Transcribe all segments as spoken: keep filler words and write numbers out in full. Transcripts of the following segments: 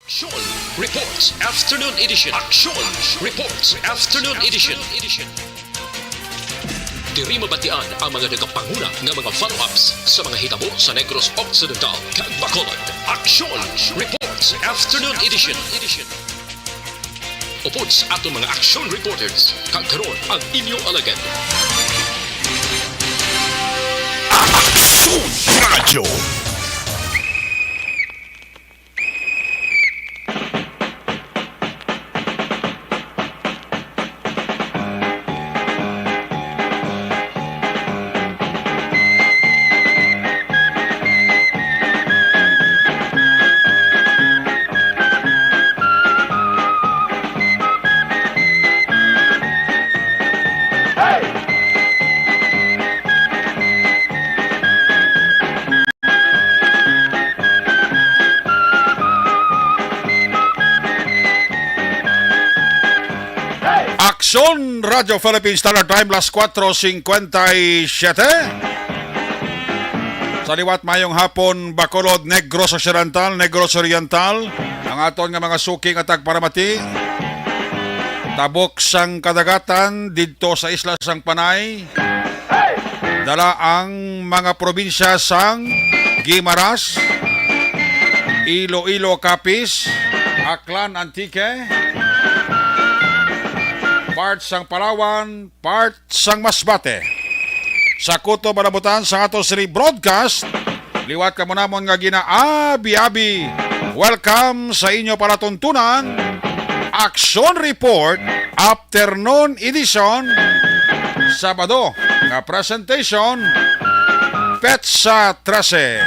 Aksyon Reports Afternoon Edition. Aksyon Reports Afternoon Edition. Diri mabatian ang mga nagapanguna nga mga follow-ups sa mga hitabo sa Negros Occidental kag Bacolod. Aksyon Reports Afternoon Edition. Upod sa aton mga action reporters, kag karon ang inyo alagad. Aksyon Radyo. Aksyon Radyo Philippines, Standard Time, las cuatro cincuenta y siete. Sa liwat, mayong hapon, Bacolod, Negros Occidental, Negros Oriental, ang aton nga mga suki nga tagparamati. Tabok sang kadagatan didto sa isla sang Panay. Dala ang mga probinsya sang Guimaras, Iloilo, Capiz, Aklan, Antique, part sang Palawan, part sang Masbate. Sa kutob, malabutan sa ato sini broadcast, liwat kamo namon nga ginaabi-abi. Welcome sa inyo palatuntunan, Action Report, Afternoon Edition, Sabado nga presentation, Petsa trese.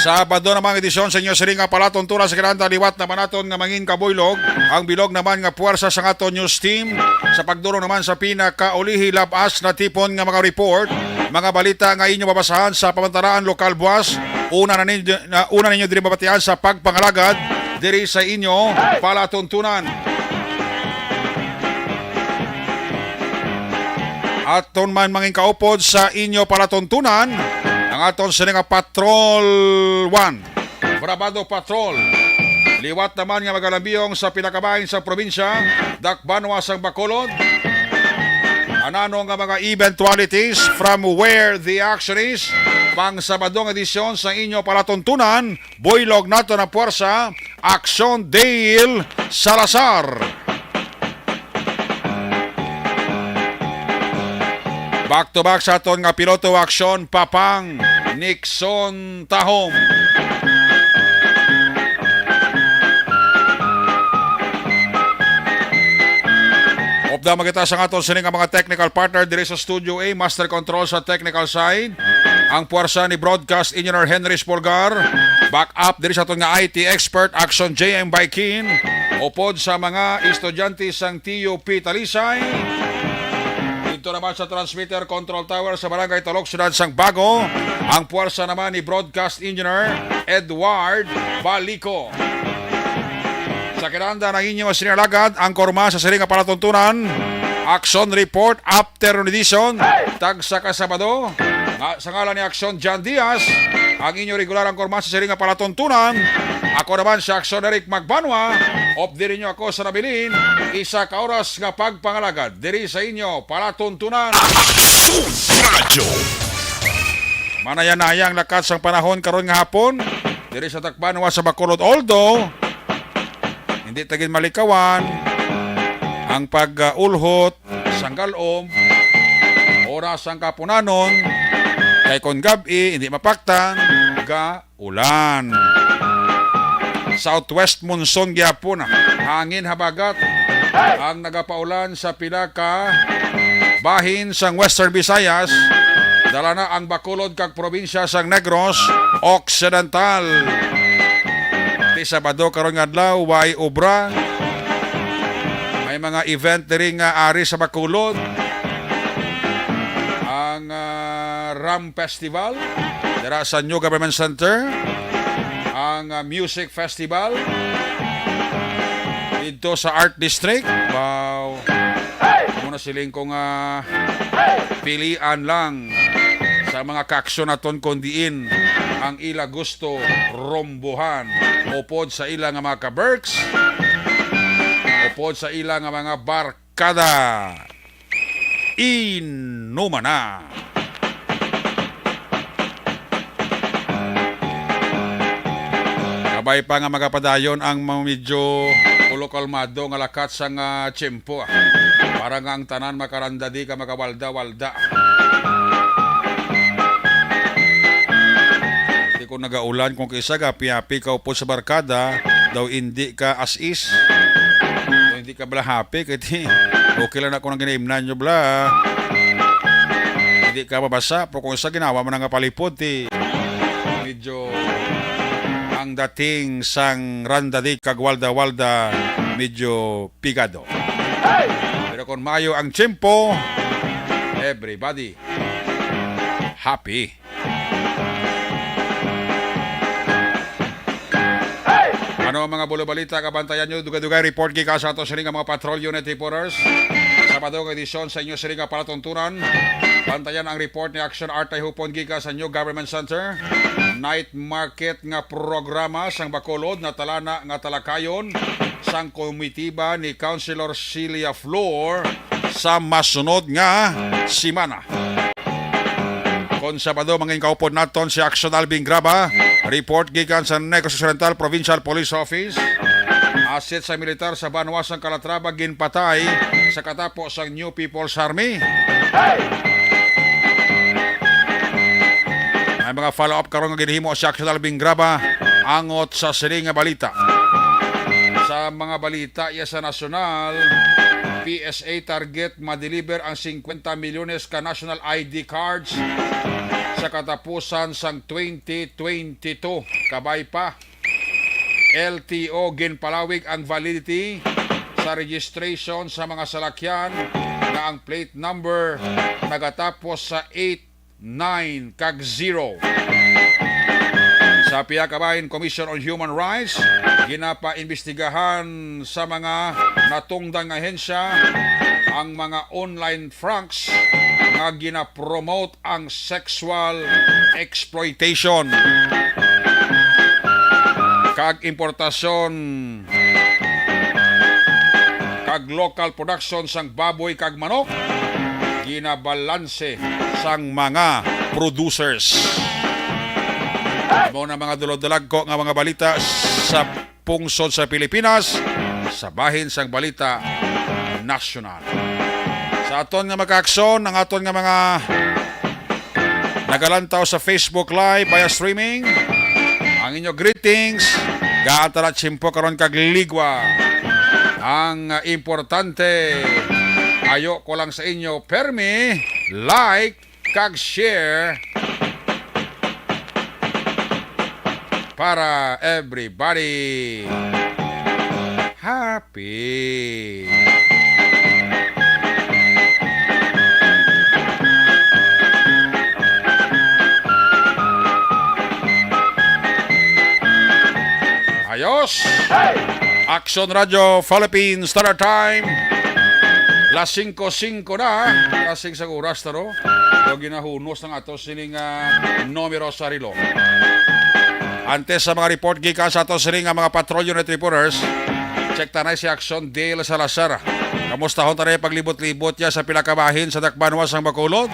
Sabado namang edisyon sa inyo siring nga palatuntunan sa kinahanglan, liwat naman naton nga mangin kabuylog ang bilog naman nga puwersa sa aton news team sa pagdulong naman sa pinakaulihi, lab-as na tipon nga mga report, mga balita nga inyo mabasahan sa pamantalaan lokal buwas. Una na ninyo, na, una ninyo diri mabatian sa pagpangalagad diri sa inyo palatuntunan. Aton man mangin kaupod sa inyo palatuntunan ang aton sini nga Patrol One, Brabado Patrol. Liwat naman nga magalambiyong sa pinakabahin sa probinsya, dakbanwa sang Bacolod. Anano nga mga eventualities from where the action is? Pang Sabado nga edisyon sa inyo palatuntunan, buylog nato na puwersa, Action Dale Salazar. Back to back sa aton nga piloto, Action Papang Nixon Tahom. Upda man kita sa aton sini nga mga technical partner diri sa Studio A, Master Control sa technical side, ang puwersa ni Broadcast Engineer Henry Spolgar. Back up diri sa aton nga I T expert, Action J M Baikin. Upod sa mga estudyante sang T U P Talisay. Dito naman sa transmitter control tower sa Barangay Talok, Siyudad sang Bago, ang puwersa naman ni Broadcast Engineer Edward Balico. Sa kinahanglan ang inyo sinalagad, ang korma sa siring nga palatuntunan, Action Report, Afternoon Edition, tagsa ka Sabado, nga sa ngalan ni Action John Diaz, ang inyo regular ang korma sa siring nga palatuntunan. Ako naman si Action Eric Magbanwa, updi ninyo ako sa nabilin, isa ka oras nga pagpangalagad diri sa inyo palatuntunan. Action Radyo. Manayan-nayan lakat sang panahon karon nga hapon diri sa Tacbanwa sa Bacolod. Although, hindi ta gid malikawan ang pag-ulhot sang galom, oras sang kapunanon, kay kon gab-i, hindi mapaktan, ga ulan. Southwest monsoon gyapon, hangin habagat ang nagapaulan sa pila ka bahin sang Western Visayas. Dala na ang Bacolod kag probinsya sang Negros Occidental. Ti Sabado karon nga adlaw, way obra. May mga event diri nga ari sa Bacolod. Ang, ah, Ram Festival dira sa New Government Center, ang, ah, Music Festival dito sa Art District. Wow. Muna siling ko nga pilian lang sa mga kaaksyon naton, kon diin ang ila gusto rombohan upod sa ila nga mga ka-Berks, upod sa ila nga mga barkada. Inuman na. Kabay pa nga magapadayon ang mga medyo ulo kalmado nga lakat sang, ah, tiyempo, ah. Para nga ang tanan makarandadi ka magawalda-walda. Di ko nagaulan kung kaisa ka api-api ka upod sa barkada, daw indi ka as is. Daw indi ka bala happy, kay ti, okay lang na kung ang ginaimnan nyo, bla. Hindi ka mabasa, pero kung sa ginawa mo na nga palipod, ti, medyo ang dating sang randadi kag walda-walda, medyo pigado. Pero kung mayo ang tiyempo, everybody happy. Ano ang mga bulo-balita kabantayan nyo? Dugay-dugay report gikan sa ato sini nga mga patrol unit reporters. Sabado nga edisyon sa inyo sini nga palatuntunan. Bantayan ang report ni Action Art Hupon gikan sa New Government Center. Night market nga programa sang Bacolod, natalana nga talakayon sang komitiba ni Councilor Celia Flor sa masunod nga semana. Kon Sabado, mangin kaupod naton si Action Alvin Graba. Report gikan sa Negros Occidental Provincial Police Office. Asset sa militar sa banwa sang Calatrava ginpatay sa katapo sang New People's Army. May mga follow-up karon nga ginhimo si Action Alvin Graba angot sa sini nga balita. Sa mga balita iya sa nasyonal, P S A target ma-deliver ang singkwenta milyones ka national I D cards sa katapusan sang twenty twenty-two. Kabay pa, L T O ginpalawig ang validity sa registration sa mga salakyan nga ang plate number nagatapos sa eight nine kag zero. Sa pihak kabahin, Commission on Human Rights ginapaimbestigahan sa mga natungdan nga ahensya ang mga online pranks nga ginapromote ang sexual exploitation kag importasyon kag local production sang baboy kag manok, ginabalanse sang mga producers. Mao na mga dulog-dalagko nga mga balita sa pungsod sa Pilipinas, sa bahin sang balita nasyonal. Sa aton nga magkaaksyon, ang aton nga mga nagalantaw sa Facebook Live via streaming, ang inyo greetings, gaan ta na tiyempo karon kag ligwa. Ang importante, ayo ko lang sa inyo, permi, like, kag share para everybody happy. Ayos! Action Radio Philippines Standard Time. Las singko singko na. Kasing sa oras, taro. Daw ginahunos ng ato sining, ah, numero sa relo. Antes sa mga report gikan sa ato sining nga mga patrol unit reporters, check ta na si Action Dale Salazar. Kamustahon ta na yung paglibot-libot niya sa pila ka bahin sa Dakbanwa sang Bacolod.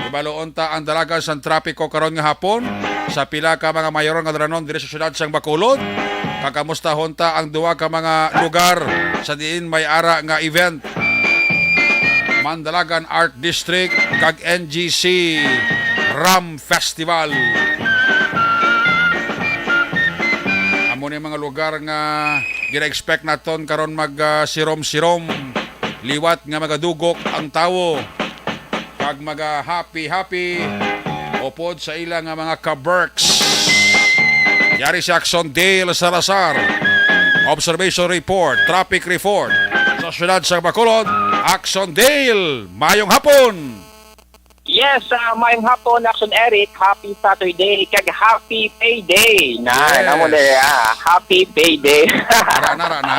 Ibaluon ta ang dalagan sang trapiko karon nga hapon sa pila ka mga mayor nga dalan diri sa siyudad sang Bacolod. Kakamustahon ta ang duha ka mga lugar sa diin may ara nga event. Mandalagan Art District kag N G C Ram Festival. Amo ni mga lugar nga gina-expect naton karon mag, ah, sirom-sirom liwat nga magadugok ang tawo kag maga-happy-happy upod sa ila nga mga ka-Berks. Yari si Action Dale Salazar. Observation report, traffic report sa siyudad sa Bacolod. Action Dale, mayong hapon. Yes, ah, mayong hapon, Action Eric. Happy Saturday, kag happy payday. Na, Yes. namo na, ah, happy payday. Rana, rana.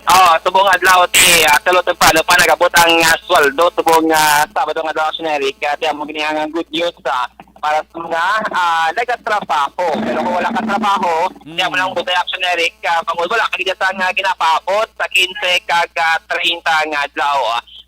Oh, subong adlaw ti, ah, tulo temprano pa nagabot ang, ah, sweldo subong, ah, Sabado nga adlaw, Action Eric. Ah, ti amo gini ang good news, ah, para sa mga, ah, nagatrabaho. Pero kung wala ka trabaho, ti amo lang Mm. butay, Action Eric, ah, bangod wala ka gid sa nga ginapaabot sa quince kag, ah, treinta nga adlaw.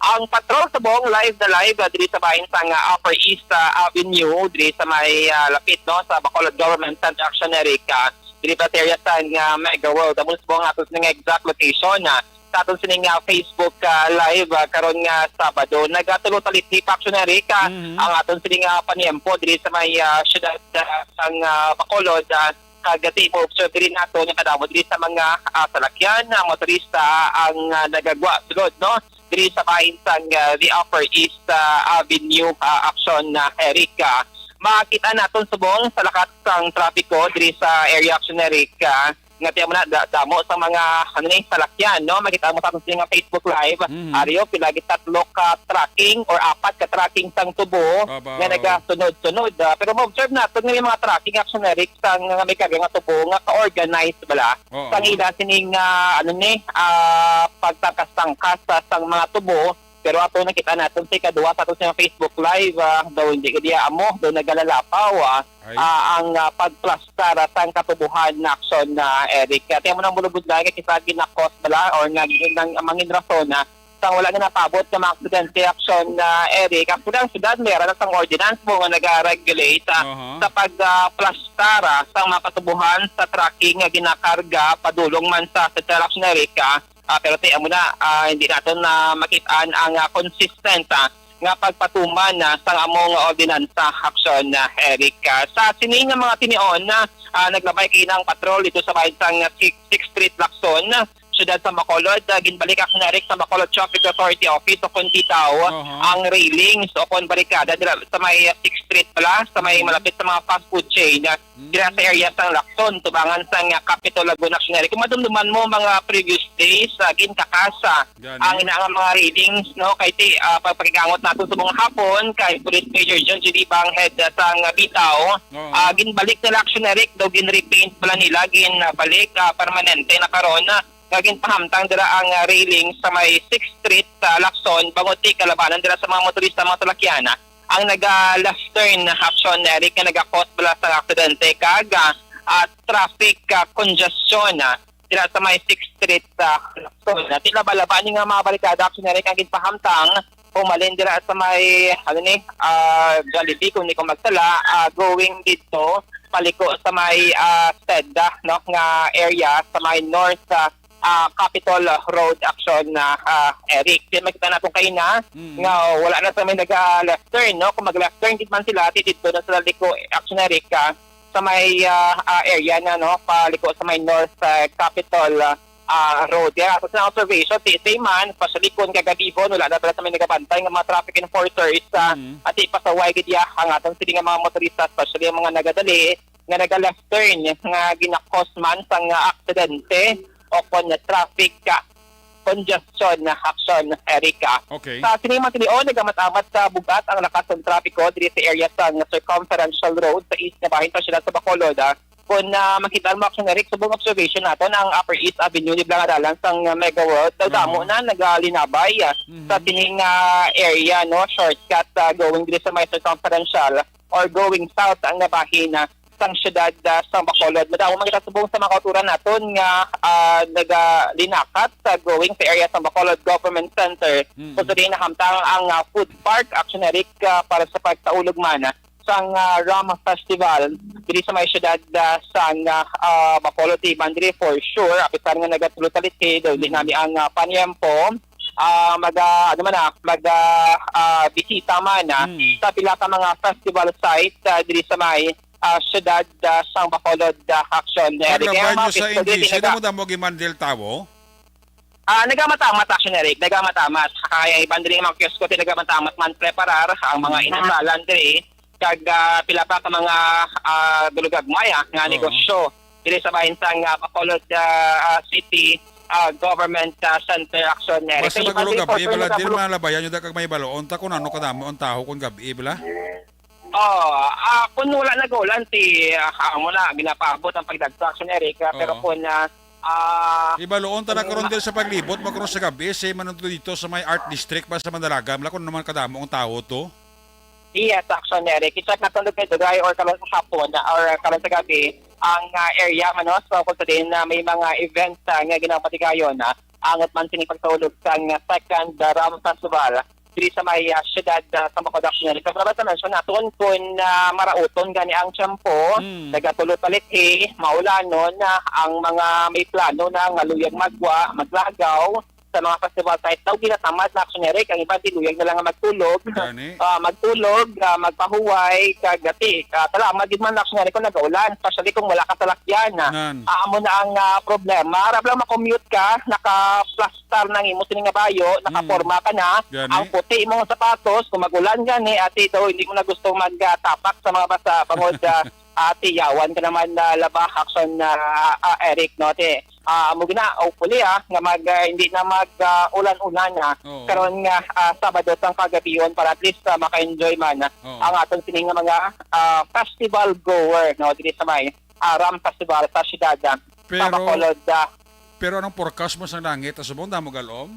Ang patrol subong live na live, ah, diri sa bahin sa nga Upper East, ah, Avenue, diri sa may, ah, lapit, no, sa Bacolod Government Center, Action Eric, ah, diri pa sa area sa nga Mega World. Amo subong ato sini nga exact location, ah, sa aton sini nga Facebook, ah, live, ah, karon nga Sabado. Nagatulo ta litli pa, Action Eric, ah, Mhm. ang aton sini nga paniempo diri sa may, ah, siyudad, ah, sang, ah, Bacolod, ah, kag ti mo observe diri nato nga kadamo diri sa mga, ah, salakyan, ah, motorista ang, ah, nagagwa sulod, no? Diri sa bahin sang, ah, the Upper East, ah, Avenue, ah, Action, ah, Eric, ah. Makita naton subong sa lakat sang trapiko diri sa area, Action Eric, ah, nga ti amo na da-, damo sa mga, ano ni, salakyan, no? Makita mo sa aton nga Facebook Live, Mhm. Ario, pila gid, tatlo ka trucking or apat ka trucking sang tubo Aba. nga nagasunod-sunod. Ah, pero ma-observe naton nga may mga trucking, Action Eric, sang nga may karga nga tubo nga ka-organized bala. Oo. Sang ila sining, ah, ano ni, ah, pagtangkas-tangkas sa, sang mga tubo. Pero ato nakita naton sa ikaduha sa aton sa Facebook Live, ah, daw hindi ka diya amo, daw nagalalapaw, ah, Ay. ah, ang, ah, pagplastar sang katubuhan na aksyon na, Eric. Kaya tiyan mo nang bulubudlan nga kisa ginakos bala or nga gin-, nang mangin rason na sang wala nga napabot nga mga aksidente aksyon na, Eric. Ang pudang syudad, may ara na sang ordinance mo nga nag-regulate, ah, Aha. sa pag, ah, plastar, ah, sang mga katubuhan sa trucking nga ginakarga padulong man sa Central Action Eric, ah. Ah, pero ti amo na, ah, hindi naton na makit-an ang, ah, consistent, ah, nga pagpatuman, ah, sang among ordinansa aksyon, ah, Eric. Ah, sa sini nga mga tinion, ah, ah, naglabay kini ang patrol dito sa bahin sang Sixth, Sixth Street, Lacson, siyudad sa Bacolod. Ah, ginbalik aksyon, Eric, sa Bacolod Traffic Authority Office o kon titaw Aha. ang railings o kon barikada dira sa may Sixth Street pala, sa may Mhm. malapit sa mga fast food chain. Mm. Dira sa area sang Lacson, tubangan sang, ah, Capitol Lagoon aksyon, Eric. Kung madumduman mo, mga previous days, ah, gintakasa Gani. ang ina nga mga railings, no? Kay ti, ah, pagpakigangot naton sa mga hapon, kay Police Major John G D Bang, head, ah, sang, ah, Bitaw, Oo. ah, ginbalik nila aksyon, Eric, daw ginrepaint pala nila, ginbalik, ah, permanente na karon, ah, nga ginpahamtang dira ang, ah, railing sa may Sixth Street sa Lacson, bangod ti kalabanan dira sa mga motorista, mga salakyan, ah, ang naga-left turn aksyon, Eric, nga nagakos bala sa aksidente kag, ah, ah, traffic, ah, congestion, ah, dira sa may Sixth Street sa Lacson. Ah, ti laba-laba ni nga mga barikada aksyon, Eric, ang ginpahamtang humalin dira sa may, ano ni, ah, Jollibee, kung di ko magsala, ah, going dito, paliko sa may, ah, SEDA, no, nga area, sa may North, ah, ah, Capitol Road aksyon na, ah, Eric. Di makita naton kaina Mm. nga wala na sa may naga-left turn, no? Kung mag-left turn gid man sila, ti dito na sila liko aksyon, Eric, ah, sa may, ah, ah, area na, no? Paliko sa may North, ah, Capitol, ah, Road. Kaya sa silang observation, ti same man, especially kung kagabihon, wala na pala sa may nagabantay nga mga traffic enforcers, ah, Mm. ati pasaway gid ya ang aton sini nga mga motorista, especially ang mga nagadali, nga naga-left turn nga ginakos man sang, ah, aksidente o kon traffic, ah, congestion na aksyon, Eric. Okay. Sa sini man tinion, nagamat-amat sa bug-at ang lakas ng trapiko diri sa area sang Circumferential Road sa east nga bahin sa siyudad sa Bacolod, ah. Kung, ah, makita mo aksyon, Eric, subong observation naton ang Upper East Avenue, ni Blanc Adalan sang Mega World, daw damo Aha. na nagalinabay, ah, Mhm. sa sining, ah, area, no, shortcut, ah, going diri sa may Circumferential or going south ang nabahin, ah, sang siyudad, ah, sang Bacolod. Madamo man kita subong sa mga kauturan naton nga, ah, nagalinakat sa going sa area sang Bacolod Government Center. Mm. Kung sa diin nahamtang ang, ah, food park, aksyon, Eric, ah, para sa pagsaulog man, ah, sang, ah, Rum Festival diri sa may siyudad, ah, sang, ah, ah, Bacolod, ti Bandri, for sure. Apisar nga nagatulog-talit kay daw di Mm. nami ang, ah, paniempo. Ah, maga, ano man na, maga, ah, bisita man, ah, Mm. sa pila ka mga festival site, ah, diri sa may, ah, siyudad, ah, sang Bacolod, ah, aksyon. Eh, di kaya Paglabay mga nyo sa festival diri, English, sino tinaga- mo damo gimandil tawo? Ah, nagamatangat, aksyon, Eric. Nagamatangat. Kaya iban diri mga kiosko, ti nagamatangat man preparar ang mga Mm. inutalan diri. Kag, ah, pila pa ka mga, ah, dulugagmay, ah, nga Oo. negosyo diri sa bahin sang, ah, Bacolod, ah, ah, City, ah, Government, ah, Center aksyon, Eric. Basta Sa iban magulog diri, gabi, for sure, bala, di nagabulog- man labayan nyo, da kag may baloon, ta kung ano kadamo ang tawo kung gabi, bala? Oh, ah, kung wala nag-ulan, ti, ah, amo na, ginapaabot ang pagdagsa, aksyon, Eric, ah, pero Oo. kung, ah, Ah, Ibaluon ta na karon diri sa paglibot, magkaron sa gabi, si manunod dito sa may Art District ba sa Mandalaga, wala ko naman kadamo ang tawo to. Yes, Action Eric. I-check naton dugay-dugay or karon sa hapon or karon sa gabi ang, ah, area man, no? So, kung sa din na may mga events, ah, nga ginapatigayon, ah, angot man sining pagsaulog sang second, ah, Ram Festival diri sa may, ah, siyudad, ah, sa Bacolod, Action Eric. Sa mga sa mensyon naton, kung, ah, marauton gani ang tiyempo, Mm. nagatulo palithi, maulanon, ah, ang mga may plano na nga luyag magwa, maglagaw, sa mga festival site daw ginatamad na, Action Eric, ang iban di luyag na lang nga magtulog. Gani? Ah, magtulog, ah, magpahuway, kag ati, ah, salamat gid man, Action Eric, kung nagaulan, especially kung wala ka salakyan. Nan. Ah, amo na ang, ah, problema. Ara lang makommute ka, nakaplastar na ang imo sini nga bayo, Mm. nakaporma ka na, Gani? ang puti mo nga sapatos, kung mag-ulan gani, ati daw, hindi mo na gusto magtapak sa mga basa, bangod, ah, ati, yawan ka naman na laba, Action, ah, ah, Eric, no? Ati, ah, amo gina, hopefully, ah, nga mag, ah, hindi na mag, ah, ulan-ulan, ah, Oo. karon nga, ah, Sabado sang kagabion para at least, ah, maka-enjoy man, ah, Oo. ang aton sining nga mga, ah, festival goer, no, diri sa may, ah, Ram Festival sa siyudad, ah, sa Pero, Bacolod, ah. pero anong forecast mo sa langit? Subong damo galom?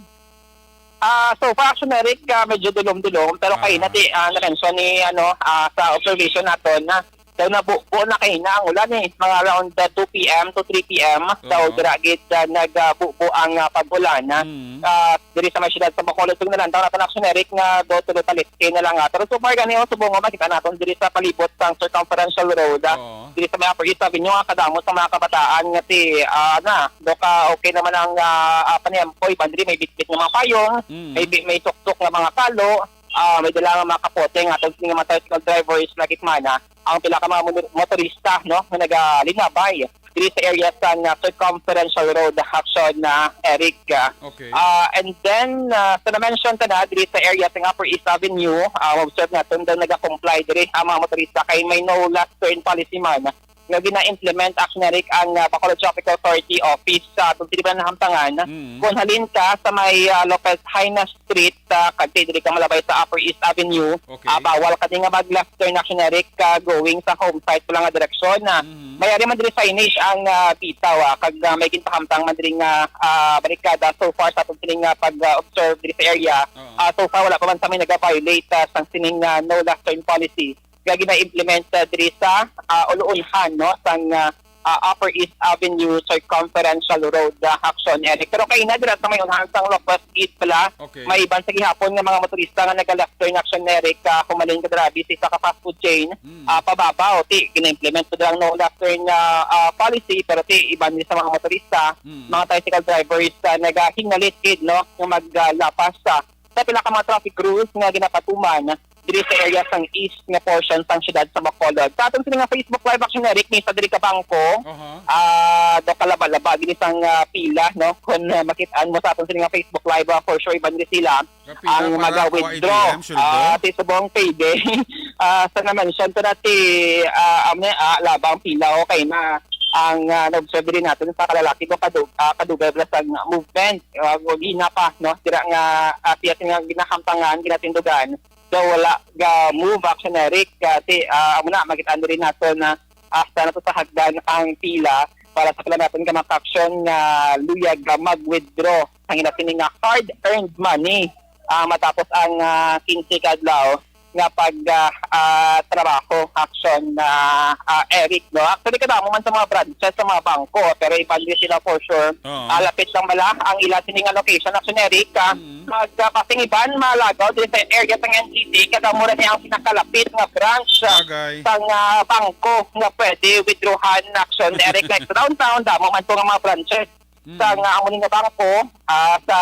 Ah, so far, Action Eric, ah, medyo dulom-dulom, pero Ah. kaina ti, ah, na-mention ni, ano, ah, sa observation naton na daw nabubo na kaina ang ulan, eh. Mga around, ah, two P M to three P M, daw Oo. dira gid, ah, nagbubo ang, ah, pag-ulan, ah. Mm. Ah, diri sa may siyudad sa Bacolod, ug nalantaw naton, Action Eric, nga daw tulo ka litre na lang, ah. Pero so far gani, oh, subong nga makita naton diri sa palibot sang Circumferential Road, ah. Oo. Diri sa may Upper East Avenue, ah, kadamo sa mga kabataan nga ti, ah, na, do ka okay naman ang, ah, ah, paniyempo, iban diri may bitbit nga mga payong, Mm. may bi-, may suksok nga mga kalo, ah, may dala nga mga kapote nga atong sini nga mga tricycle drivers, lagi man, ah, ang pila ka mga motor-, motorista, no, nga nagalinabay diri sa area sa, ah, Circumferential Road, Action, ah, Eric. Okay. Ah, and then, ah, sa na-mention ka na, diri sa area sa Upper East Avenue, ah, observe naton daw nagakomply diri ang mga motorista kay may no left turn policy man nga gina-implement, Action Eric, ang, ah, Bacolod Traffic Authority Office sa atong siniban na hamtangan. Mm. Kung halin ka sa may, ah, Lopez Jaena Street, ah, kag diri ka malabay sa Upper East Avenue, Okay. ah, bawal ka din nga mag-left turn, Action Eric, ah, going sa home site pala nga direksyon. Ah, Mm. may ari man diri signage ang, ah, bitaw, ah, kag, ah, may ginpahamtang man diri nga, ah, barikada so far sa atong sining nga pag-observe diri sa area. Oo. Ah, so far, wala pa man sa may nag-violate, ah, sang sining, ah, no left turn policy nga gina-implement, ah, diri sa, ah, uluunhan, no, sang, ah, ah, Upper East Avenue Circumferential Road, ah, Action Eric. Pero kaina dira sa may unhan sang Locust East pala, Okay. may iban sa gihapon nga mga motorista nga naga-left turn, Action Eric, ah, humalin ka dira sa isa ka fast food chain, Mm. ah, pababaw, ti gina-implement pa dira ang no left turn nga, ah, policy, pero ti iban ni sa mga motorista, Mm. mga tricycle drivers, ah, nagahingnalit gid, no, nga maglapas sa sa pila ka mga traffic rules nga ginapatuman diri sa area sang east nga portion sang siyudad sa Bacolod. Sa aton sini nga Facebook Live, Action Eric, may isa diri ka bangko, Aha. ah, do kalaba-laba gini sang, ah, pila, no? Kung, ah, makit-an mo sa aton sini nga Facebook Live, ah, for sure, iban diri sila Kapila ang para maga-withdraw. A T M, sweldo? Ah, ti subong payday. Ah, sa na-mention to na ti, ah, amo ni, ah, labang pila, okay na. Ang, ah, na-observe din natin sa kalalaki ko kadug-, ah, kadugay pala sa movement. Ah, gina pa, no? Dira nga, ah, siya nga ginahamtangan, ginatindugan. Daw wala ga move, Action Eric, ah, ti, ah, amo na, makita na rin nato na, ah, sa nato sa hagdan ang pila para sa pila natin ka mga action nga luyag nga mag-withdraw ang ila sini nga hard-earned money, ah, matapos ang, ah, quince ka adlaw nga pag, ah, ah, trabaho, Action, ah, ah, Eric, no? Actually, kadamo man sa mga branches, sa mga bangko, pero iban din sila for sure. Oo. Ah, lapit lang bala ang ila sini nga location, Action Eric, ah, Mm. mag, ah, kasing iban, malagaw din sa area sa N G T, kag amo ra ni ang pinakalapit nga branch, ah, Bagay. sang, ah, bangko nga pwede withdrawhan, Action Eric. Like sa downtown, damo man to nga mga branches. Mm. Sa nga amo ni nga bangko, ah, sa,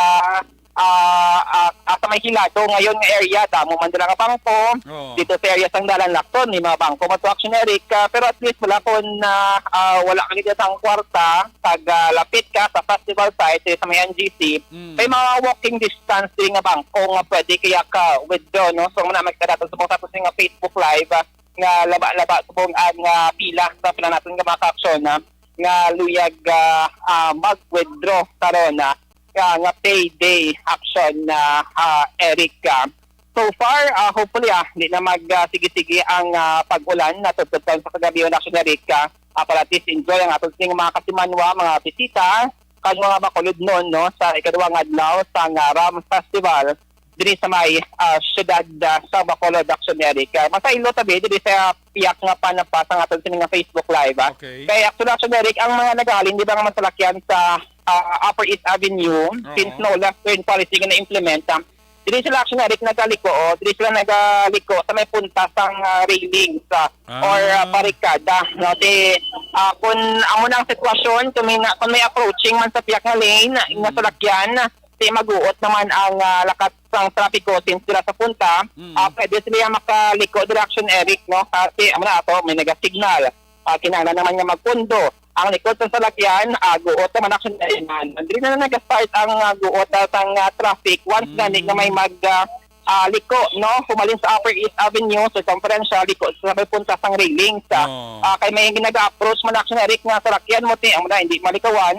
ah, ah, ah, sa may Hilado ngayon nga area, damo man dira nga bangko. Oo. Dito sa area sang Dalan Lacson, may mga bangko man to, Action Eric, ah, pero at least wala kon, ah, ah, wala ka gid sang kwarta, kag, ah, lapit ka sa festival site, eh, sa may N G C, Mm. may mga walking distance diri nga bangko nga pwede kaya ka withdraw, no? So, muna magkadato sa mga tapos nga Facebook Live, ah, nga laba-laba subong ang, ah, pila sa pila natin nga mga ka-aksyon, ah, nga luyag, ah, ah, mag-withdraw karon, ah, nga, nga payday action na, ah, Eric, ah. So far, ah, hopefully, ah, di na mag, ah, sige-sige ang, ah, pag-ulan na tubtob sa kagabi, Action Eric, ah. ah, palati sa enjoy ang aton sining mga kasimanwa, mga bisita, kag mga Bacolodnon, no, sa ikaduha nga adlaw sang, ah, Ram Festival diri sa may, ah, siyudad, ah, sa Bacolod, Action Eric. Ah, masaylo tabi diri sa piyak nga panapa sang aton sini nga Facebook Live, ah. Okay. Kay actually, Action Eric, ang mga nagahalin, di ba, nga masalakyan sa, ah, Upper East Avenue, Oo. since no left turn policy nga na-implement, ah, diri sila, Action Eric, nagaliko, oh, diri sila nagaliko sa may punta sang, ah, railings, ah, or, ah, Ah. barikada, no? Di, ah, kung amo na ang sitwasyon, kung may, na, kung may approaching man sa piyak nga lane, nga Mm. salakyan, di maguot naman ang, ah, lakat sang trapiko since dira sa punta, Mm. ah, pwede sila makaliko diri, Action Eric, no? Kasi, amo na ato, may nagasignal. Ah, kinahanglan naman nga magpundo ang likod sa salakyan, ah, guot naman, Action Eric. Diri na nag-start ang, ah, guot, ah, sang, ah, traffic once Mm. gani nga may mag, ah, ah, liko, no? Humalin sa Upper East Avenue, circumferential, liko sa may punta sang railings, ah. Oh. Ah, kay may nag-approach man, Action Eric, nga salakyan mo, ti, amo na, hindi malikawan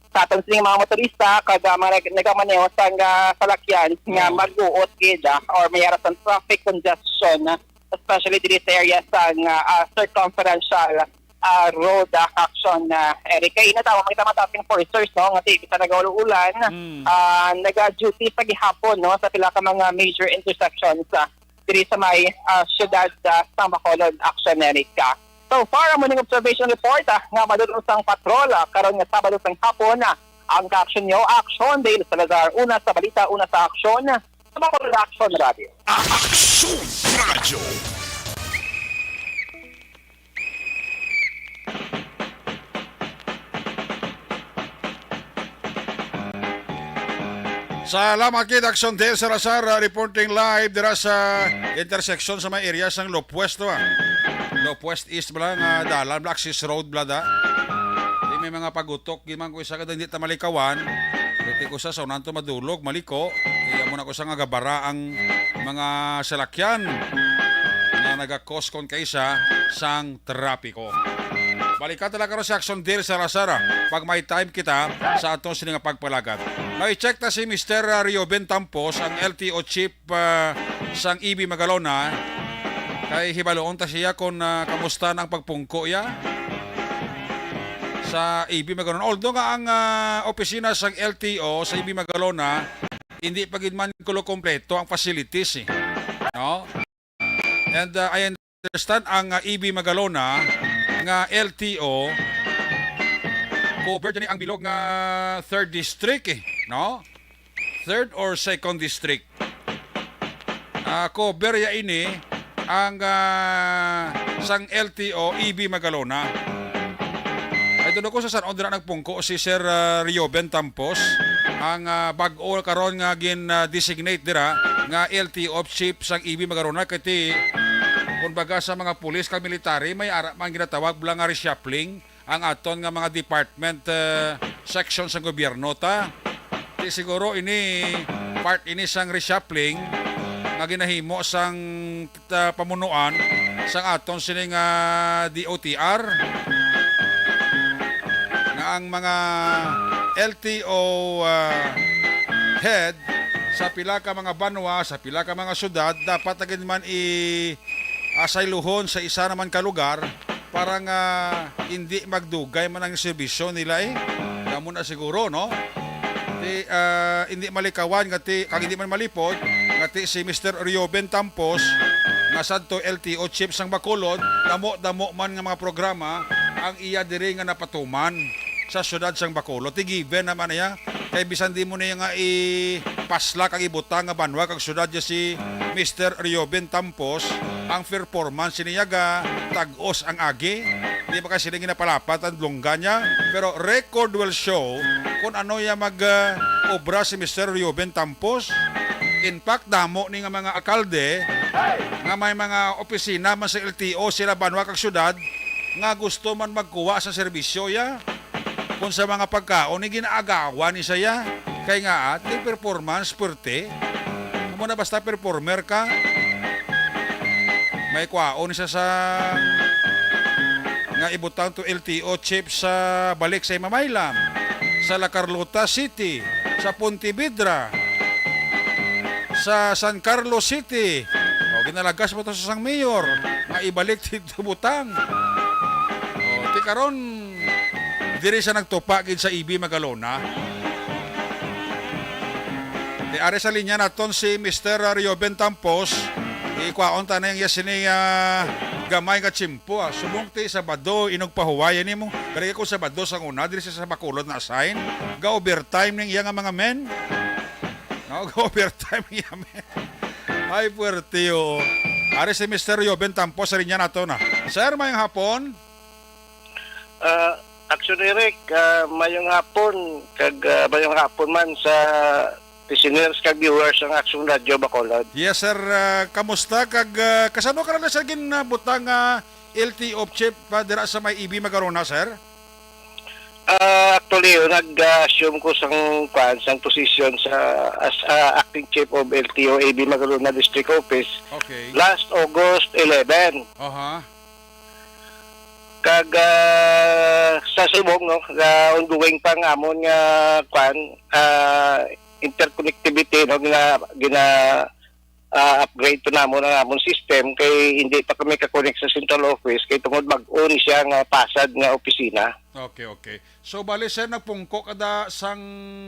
sa aton sining mga motorista kag, ah, mga nag-, nagamaneho sang, ah, salakyan nga Oh. maguot gid, ah, or may ara sang traffic congestion, ah, especially diri sa area sang, ah, ah, circumferential, ah, road, ah, Action, ah, Eric. Kay inatawa, makita man sa ating foresters, no, nga ti, bisan nag-ulan, Mm. ah, naga-duty sa gihapon, no, sa pila ka mga major intersections, ah, diri sa may, ah, siyudad, ah, sa Bacolod, Action Eric. So far, amo ning observation report, ah, nga madulong sang patrol, ah, karon nga Sabado sang hapon, ah, ang ka-action nyo, Action Dale Salazar, una sa balita, una sa aksyon, sa Bacolod Action Radio. Action Radio. Salamat gid, Action Dale Salazar, ah, reporting live dira sa intersection sa may area sang Lopwest, ah. Lopwest East bala nga dalan, bala, access road bala da. Di may mga pagutok, di man ko isa ka hindi ta malikawan. Pwede ko sa, sa unan to madulog, maliko. Di amo na ko sa nga gabara ang mga salakyan nga nagakoskon kaysa sang trapiko. Balikan talaga ron si Action Dale Salazar, ah, pag may time kita sa aton sini nga pagpalagad. Now, i-check ta si Mister Rioben Tampos, ang L T O chief, ah, sang E B Magalona. Kay hibaluon ta siya kung, ah, kamusta na ang pagpungko ya sa E B Magalona. Although nga ang, ah, opisina sang L T O sa E B Magalona, hindi pa gid man kulo kompleto ang facilities, eh. No? And, uh, I understand ang, uh, E B Magalona nga L T O, covered ni ang bilog nga third district, eh, no? Third or second district. Ah, cover ya ini ang, ah, sang L T O E B Magalona. Ay, tulo ko sa San Andres nagpungko si Sir, ah, Rioben Tampos, ang, ah, bag-o karon nga gin, ah, designate dira nga L T O chief sang E B Magalona, kay ti, kumbaga, sa mga pulis kag military, may ara man ginatawag bala nga reshuffling ang aton nga mga department, ah, section sa gobyerno ta. Ti siguro ini part ini sang reshuffling nga ginahimo sang ta-, pamunuan sang aton sini nga D O T R, nga ang mga L T O, ah, head sa pila ka mga banwa, sa pila ka mga syudad, dapat na gid man i-asayluhon sa isa naman ka lugar para nga hindi magdugay man ang serbisyo nila, eh. Amo na siguro, no? Ti, ah, hindi malikawan nga ti, kag hindi man malipod nga ti si Mister Rioben Tampos nga sadto L T O chief sang Bacolod, damo-damo man nga mga programa ang iya diri nga napatuman sa siyudad sang Bacolod. Ti given naman niya, kay bisan di mo niya nga ipasla kag ibutang nga banwa kag siyudad niya si Mister Rioben Tampos, ang performance niya ga tag-os ang agi. Di ba kasi sila ginapalapat ang lungga niya? Pero record will show kung ano ya mag, ah, obra si Mister Rioben Tampos. In fact, damo ni nga mga alkalde nga may mga opisina man sa L T O sila banwa kag syudad nga gusto man magkuha sa serbisyo ya. Kung sa mga pagkaon ni ginaagawan ni saya, kay nga at di performance, perte. Amo na, basta performer ka, may kwaon siya sa nga ibutang to L T O chief sa balik sa Imamaylam, sa La Carlota City, sa Pontevedra, sa San Carlos City. O, ginalagas mo to sa sang mayor nga ibalik dito butang. Karon, diri sa nagtupa gid sa E B Magalona. Ti ari sa linya naton si Mister Rioben Tampos. Ikwaon ta na ang iya sini, ah, gamay nga tiyempo, ah. Subong ti Sabado, inog pahuway nimo. Kaya kung Sabado sa una, diri sa Bacolod na assign, ga-overtime ning iya nga mga men. No, ga-overtime ning iya men. Ay, puwerte, oh. Ari si Mister Rioben Tampos, sa linya nato na. Sir, mayong hapon. Ah, Action Eric, ah, mayong hapon, kag, ah, mayong hapon man sa listeners kag viewers ng Action Radio Bacolod. Yes, sir. Ah, kamusta? Kag, ah, kasano ka na, sir, ginabutang nga L T O chief pa dira sa may E B Magarona, sir? Ah, actually, yun, nag-assume ko sang, kwan, sang position sa, as, ah, acting chief of L T O A B Magalona District Office Okay. last August eleven. Aha. Kag, ah, sa subong, no, nga ongoing pa ang amon nga, kwan, ah, interconnectivity, no, gina-, gina-, ah, upgrade to namon ang amon system kay hindi pa kami ka-connect sa central office kay tungod bag-o ni siya nga pasad nga opisina. Okay, okay. So, bali, sir, nagpungko kada sang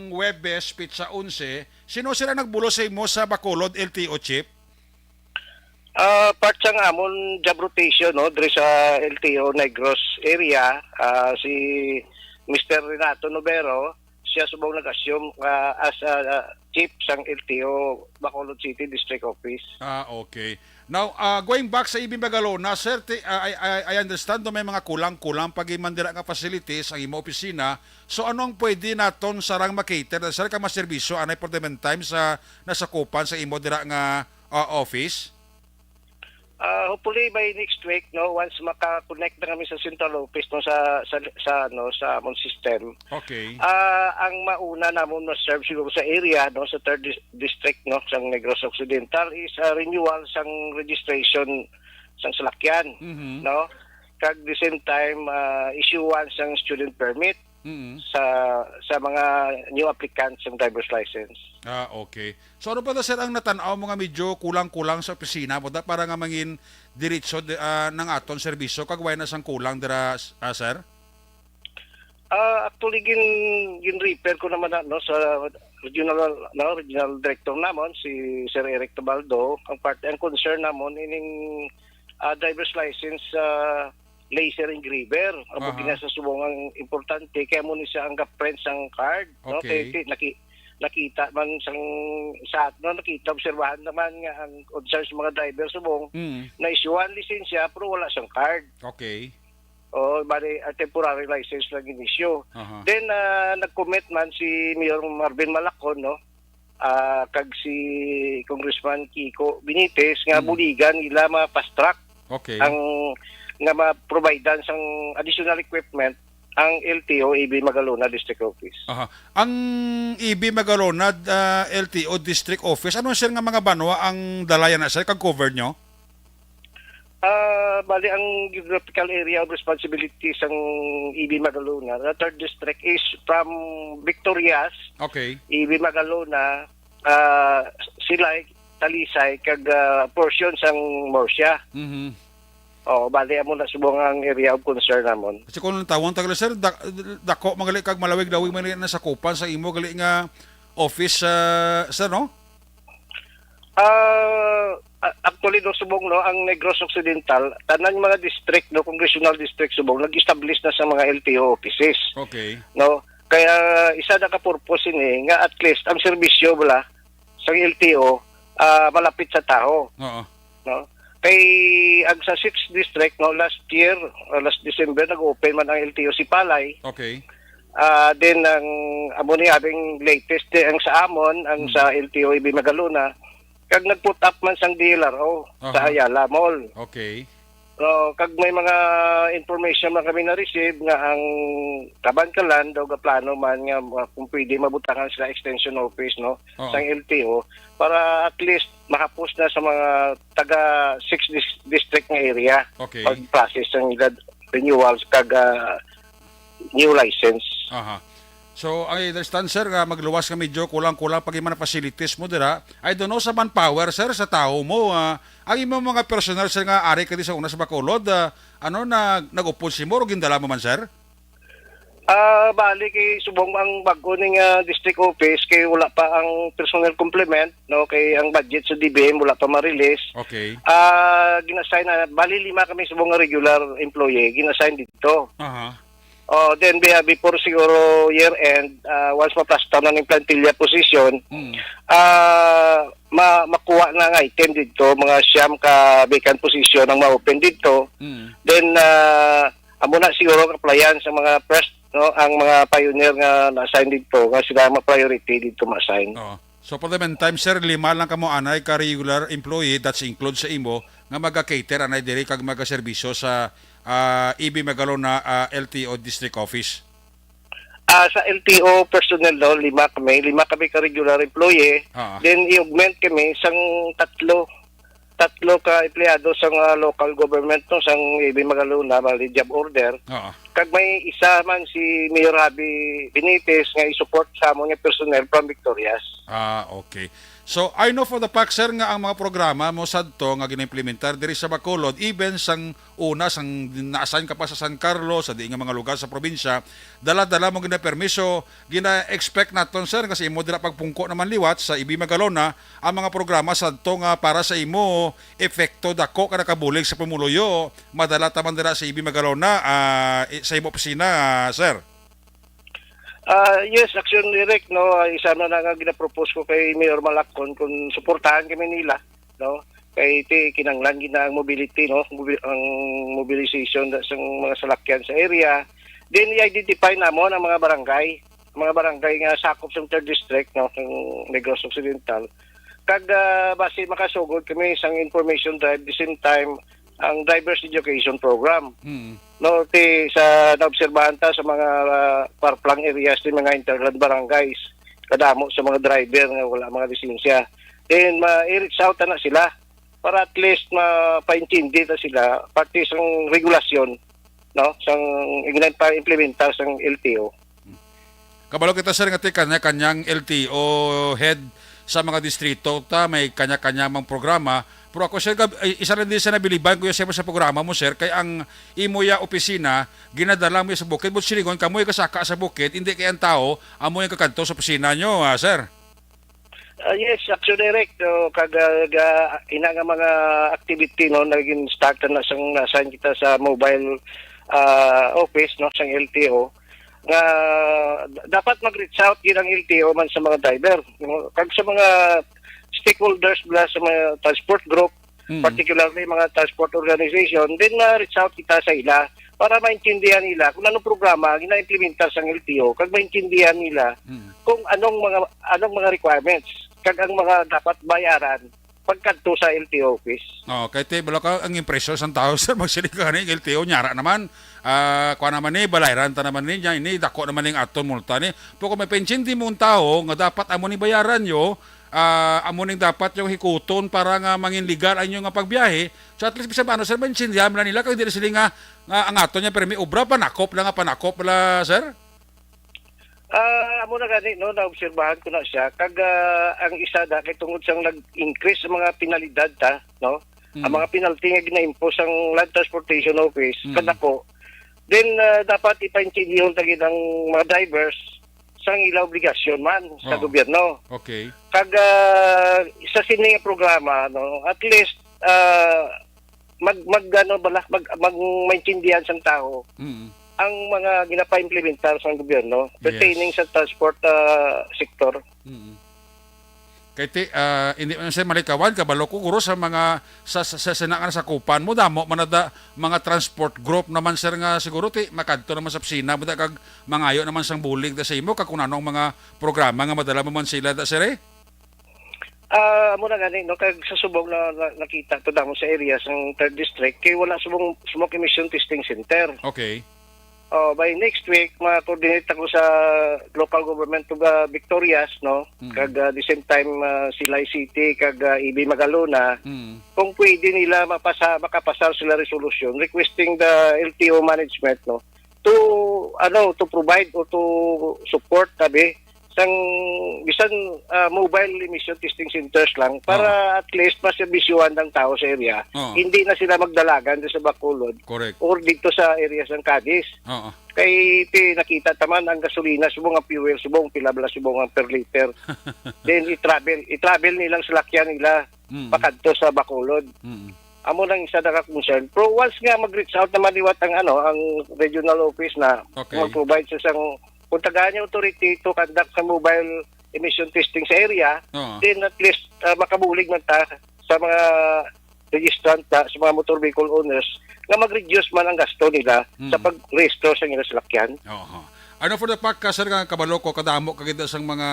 Huwebes, petsa onse. Sino sila nagbulo sa imo sa Bacolod, L T O chief? Ah, part sang amon job rotation, no, diri sa L T O Negros area, ah, si Mister Renato Novero, siya subong nag-assume, ah, as, ah, chief sang L T O Bacolod City District Office. Ah, okay. Now, ah, going back sa E B Magalona, sir, ti-, ah, I, I, I understand do may mga kulang-kulang pa gid man dira nga facilities ang imo opisina. So, ano ang pwede naton sarang makater, sir, ka maserbisyo anay for the meantime sa nasakupan sa imo dira nga, ah, office? Ah, hopefully by next week, no, once maka-connect na kami sa central office, no, sa, sa, sa, ano, sa amon system. Okay. Ah, ang mauna namon ma-serve siguro sa area, no, sa third dis-, district, no, sa Negros Occidental is, ah, renewal sang registration sang salakyan, Mhm. no? Kag the same time, ah, issuean sang student permit Mm. sa, sa mga new applicants sang driver's license. Ah, okay. So, ano pa ta, sir, ang natan-aw mo nga medyo kulang-kulang sa opisina mo da para nga mangin diretso di-, ah, ng aton serbisyo kag way na sang kulang dira, s-, ah, sir? Ah, actually, gin-, gin-refer ko naman na, no, sa regional, no, regional director namon, si Sir Eric Tabaldo. Ang parte, ang concern namon, ining, ah, driver's license, ah, laser engraver. Amo Aha. gina sa subong ang importante, kaya mo ni siya ang print sang card, no? Okay. Kaya ti-, naki-, nakita man sang, sa, no, nakita, obserbahan naman nga ang concern sa mga driver subong, Mm. na-issuehan lisensya, pero wala sang card. Okay. O, bali, ah, temporary license lang in-issue. Aha. Then, ah, nag-commit man si Mayor Marvin Malacon, no? Ah, kag si Congressman Kiko Benitez nga Mm. buligan nila ma-fast track Okay. ang, nga ma-providean sang additional equipment ang L T O A B Magalona District Office. Aha. Ang A B Magalona, ah, L T O District Office, ano, sir, nga mga banwa ang dalayan na, sir, kag cover nyo? Ah, bali, ang geographical area of responsibility sang A B Magalona, the third district, is from Victorias, Okay. A B Magalona, ah, Silay, Talisay, kag, ah, portion sang Murcia. Mhm. Oh, bali, amo na subong ang area of concern namon. Kasi kung ang tawag tagal, sir, dak-, dako man gali kag malawig-lawig man gali na sakupan sa imo gali nga office, ah, sir, no? Ah, a-, actually, no, subong, no, ang Negros Occidental, tanan mga district, no, congressional district subong, nag-establish na sa mga L T O offices, Okay. no? Kaya isa na ka purpose ini nga at least ang serbisyo bala sa L T O, ah, malapit sa tawo, Oo. no? Kay ang sa sixth district, no, last year, uh, last December, nag-open man ang L T O Sipalay. Okay. Ah, then ang amo ni abing latest di ang sa amon, ang Hmm. sa L T O A B Magalona, kag nag-put up man sang D L R O sa Aha. Ayala Mall. Okay. So, kag may mga information man kami na-receive nga ang Kabankalan daw gaplano man nga, uh, kung pwede mabutangan sila extension office, no, Oo. sang L T O para at least mahapos na sa mga taga six dis-, district nga area Okay. pag-process ng ila renewals kag, ah, new license. Aha. So, I understand, sir, nga magluwas nga medyo kulang-kulang pa gid man ang facilities mo dira. I don't know sa manpower, sir, sa tawo mo, ah, ang imong mga personnel, sir, nga ari ka di sa una sa Bacolod, ah, ano, nag-, nag-upod simo o gindala mo man, sir? Ah, bali kay subong ang bag-o ning, ah, district office kay wala pa ang personnel complement, no, kay ang budget sa D B M wala pa ma-release. Okay. Ah, gin-assign na, bali lima kami subong nga regular employee, gin-assign dito. Aha. Oh, then be-, before siguro year end, ah, once ma-plaster na ning plantilla position, Mm. ah, ma-, makuha na ang item dito, mga siyam ka vacant position ang ma-open dito. Mm. Then, ah, amo na siguro ang applyan sa mga first, no, ang mga pioneer nga na-assign dito, nga sila ma-priority dito ma-assign. Oo. So, for the meantime, sir, lima lang kamo anay ka regular employee, that's include sa imo, nga maga-cater anay diri kag magaserbisyo sa, ah, E B Magalona, ah, L T O District Office? Ah, sa L T O personnel, no, lima kami. Lima kami ka regular employee. Ah. Then, i-augment kami sang tatlo. Tatlo ka empleyado sang, ah, local government, no, sang E B Magalona, bali, job order. Ah. Kag may isa man si Mayor Javi Benitez nga i-support sa amon nga personnel from Victorias. Ah, okay. So, I know for the fact, sir, nga ang mga programa mo sadto nga gina-implementar diri sa Bacolod, even sang una, sang na-assign ka pa sa San Carlos, sa diin nga mga lugar sa probinsya, dala-dala mo ginapermiso. Gina-expect naton, sir, nga sa imo dira pagpungko naman liwat sa E B Magalona, ang mga programa sadto nga para sa imo epekto dako ka nakabulig sa pumuluyo, madala ta man dira sa E B Magalona, ah, i-, sa imo opisina, ah, sir. Ah, yes, Action Direct, no, ah, isa na na nga ginapropose ko kay Mayor Malacon kung suportahan kami nila, no? Kay ti kinanglan gid na ang mobility, no? Mobi-, ang mobilization da-, sang mga salakyan sa area. Then i-identify namon ang mga barangay, mga barangay nga sakop sa third district, no, sang Negros Occidental. Kag, ah, basi makasugod kami sang information drive, the same time ang driver's education program. Mm. No, ti sa naobserbahan ta sa mga, ah, far-flung areas, ti mga hinterland barangays, kadamo sa mga driver nga wala mga lisensya. Then, ma-reach out na sila para at least mapaintindi na sila pati sang regulasyon, no, sang ginapa-implementar sang L T O. Kabalo kita, sir, nga ti kanya-kanyang L T O head sa mga distrito ta, may kanya-kanya mang programa. Pero ako, sir, gab-, ay, isa lang din sa nabiliban ko sa, sa programa mo, sir, kay ang imo ya opisina, ginadala mo ya sa bukid, but silingon kamo ya kasaka sa bukid, hindi kay ang tao amo yung kakadto sa opisina nyo, ah, sir. Ah, yes, Action Direct. So, kag, ah, ga-, ina nga mga activity, no, naging start na sang na-assign kita sa mobile, ah, office, no, sang L T O, nga d-, dapat mag-reach out gid ang L T O man sa mga driver, no, kag sa mga stakeholders bala sa mga transport group, Mm. particularly mga transport organization, then ma-reach out kita sa ila para maintindihan nila kung anong programa ang gina-implementar sang L T O, kag maintindihan nila Mm. kung anong mga, anong mga requirements kag ang mga dapat bayaran pagkadto sa L T O office. Oh, kay ti, bala ka ang impresyon sang tao, sir, magsiling ka ni L T O, nyara naman. Ah, kuha naman ni, balayran ta naman ni, nya ini, dako naman ning aton multa ni. Pero kung may paintindi mo ang tao nga dapat amo ni bayaran nyo, ah, amo ning dapat yung hikuton para nga mangin legal ang inyo nga pagbiyahe. So at least, bisan paano, sir, maintindihan man nila, kag dili sila nga, nga ang aton niya, pero may obra, panakop lang nga, panakop lang, sir. Ah, amo na gani, no, naobserbahan ko na siya. Kag, ah, ang isa na, kay tungod sang nag-increase ang mga penalidad ta, no? Mm. Ang mga penalty nga gina-impose sang Land Transportation Office, Mm. kadako. Then, ah, dapat ipaintindihon ta gid ang mga drivers sang ila obligasyon man sa Oh. gobyerno. Okay. Kag, ah, sa sini nga programa, no, at least, ah, mag, mag, ano, bala, mag, mag maintindihan sang tao Mm. ang mga ginapaimplementar sang gobyerno Yes. pertaining sa transport, ah, sector. Mm. Kay ti, ah, hindi man siya malikawan, kabalo ko, guro, sa mga, sa, sa, sa, sa nga nasakupan mo, damo man na da, mga transport group naman, sir, nga siguro ti, makadto naman sa opisina mo da, kag mangayo naman sang bulig da sa imo, kag kung ano ang mga programa nga madala mo man sila da, sir, eh? Ah, amo na gani, no, kag sa subong na, na, nakita to damo sa area sang third district, kay wala subong smoke emission testing center. Okay. Oh, by next week, ma-coordinate ako sa local government to, ah, Victorias, no? Mm. Kag, ah, the same time, ah, Silay City, kag, ah, E B Magalona. Mm. Kung pwede nila mapasa-, makapasar sila resolution requesting the L T O management, no, to, ano, to provide o to support, tabi, sang bisan, ah, mobile emission testing centers lang para Oo. at least maserbisyuhan ang tao sa area. Oo. Hindi na sila magdalagan sa Bacolod Correct. or dito sa area sang Cadiz. Oo. Kay ti nakita taman ang gasolina subong ang fuel subong pila bala subong ang per liter. Then i-travel, i-travel nilang salakyan nila Mm. pakadto sa Bacolod. Mm. Amo nang isa na ka concern. Pero once nga mag-reach out naman liwat ang, ano, ang regional office na Okay. mag-provide sa isang, kung tagaan niya authority to conduct sa mobile emission testing sa area, Oo. then at least, ah, makabulig man ta sa mga registrant ta, sa mga motor vehicle owners nga mag-reduce man ang gasto nila Mm. sa pag-rehistro sa ilang salakyan. Oho. Ano for the fact ka, sir, nga kabalo ko, kadamo ka gid sang mga,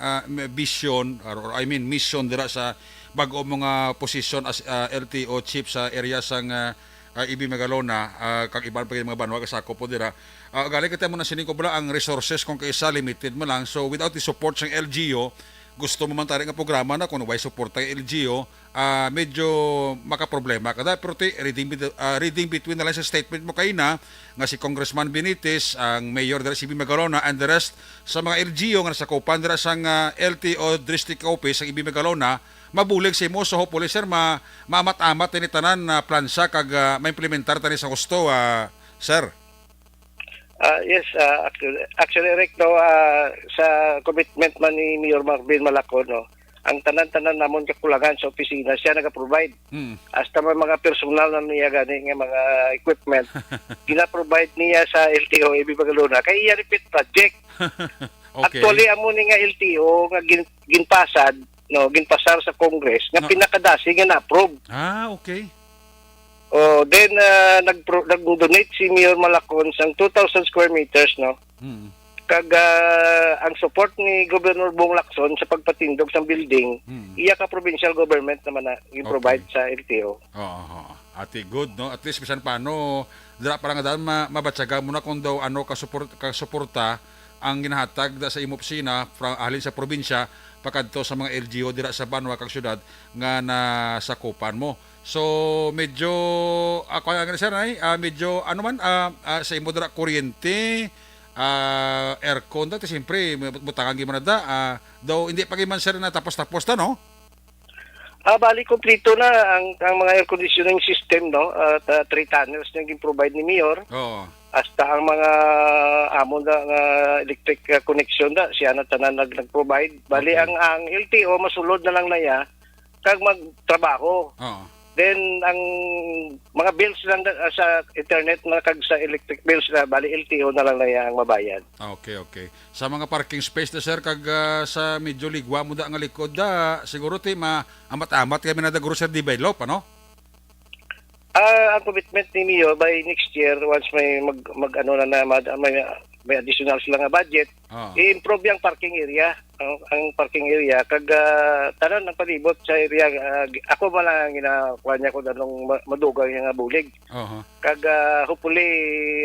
ah, m-, vision, or, or I mean, mission dira sa bag-o mo nga posisyon as, ah, L T O chief sa area sang, ah, ah, E B Magalona, ah, kag iban pa gid mga banwa kasakop po dira. Ah, gali kita mo na sining ko bala ang resources kung kaisa limited man lang. So without the support sang L G U, gusto mo man tari nga programa na kung way suporta ang L G U, ah, medyo makaproblema ka da. Pero ti, reading, bit- ah, reading between the lines sa statement mo kaina, nga si Congressman Benitez, ang mayor dira sa E B Magalona, and the rest sa mga L G U nga nasakupan dira sang, ah, L T O District Office sa E B Magalona, mabulig sa imo. So hopefully, sir, ma maamat-amat ini tanan na plansa kag, ah, maimplementar tani sa husto, ah, sir. Ah, yes, ah, actually, actually, Rick, no, ah, sa commitment man ni Mayor Marvin Malacon, no, ang tanan-tanan namon kakulangan sa opisina, siya nag-provide. Hmm. Hasta may mga personal na niya gani nga mga equipment, gina-provide niya sa L T O A B Magalona. Kay iya repeat project. Okay. Actually, amo ni nga L T O nga gin, ginpasad, no, ginpasar sa Congress nga No. pinakadasi nga na-approve. Ah, okay. Oh, then, ah, nagpro-, nag-donate si Mayor Malacon sang two thousand square meters, no? Hmm. Kag, ah, ang support ni Governor Bong Lacson sa pagpatindog sang building, Hmm. iya ka provincial government naman na gi-provide Okay. sa L T O. Oo, oo. Ati, good, no? At least, bisan paano, dira pa lang daan, ma-, mabatyagan mo na kung daw ano ka support, ka suporta ang ginahatag da sa imo opisina fra-, halin sa probinsya pakadto sa mga L G U dira sa banwa kag syudad nga nasakupan mo. So, medyo, ako ang sir ay, ah, medyo, ano man, ah, ah, sa imo dira, kuryente, ah, aircon, dati siyempre, may butangan gyud man na da, ah, daw hindi pa gyud man, sir, na tapos-tapos na, no? Ah, bali, kompleto na ang, ang mga air conditioning system, no? At, ah, three tunnels na yung provide ni Mayor. Oo. Hasta ang mga amon na nga electric, ah, connection na, siya na tanan nag-, nag-provide. Bali, Okay. ang, ang L T O, masulod na lang na iya, kag magtrabaho. Oo. Then, ang mga bills lang na, ah, sa internet na kag sa electric bills na, bali, L T O na lang na iya ang mabayad. Okay, okay. Sa mga parking space na, sir, kag, ah, sa medyo ligwa mo da nga likod da, siguro ti ma-, amat-amat kami na da, guro, sir, develop, ano? Ah, ang commitment ni Mayor, by next year, once may mag, mag ano na, na mad-, may, may additional sila nga budget, Ah. i-improve yung parking area. Ang, ang parking area, kag, ah, tanan ang palibot sa area, ah, gi-, ako man lang ang ginakuha niya kung anong ma-, madugang niya nga bulig. Aha. Kag, ah, hopefully,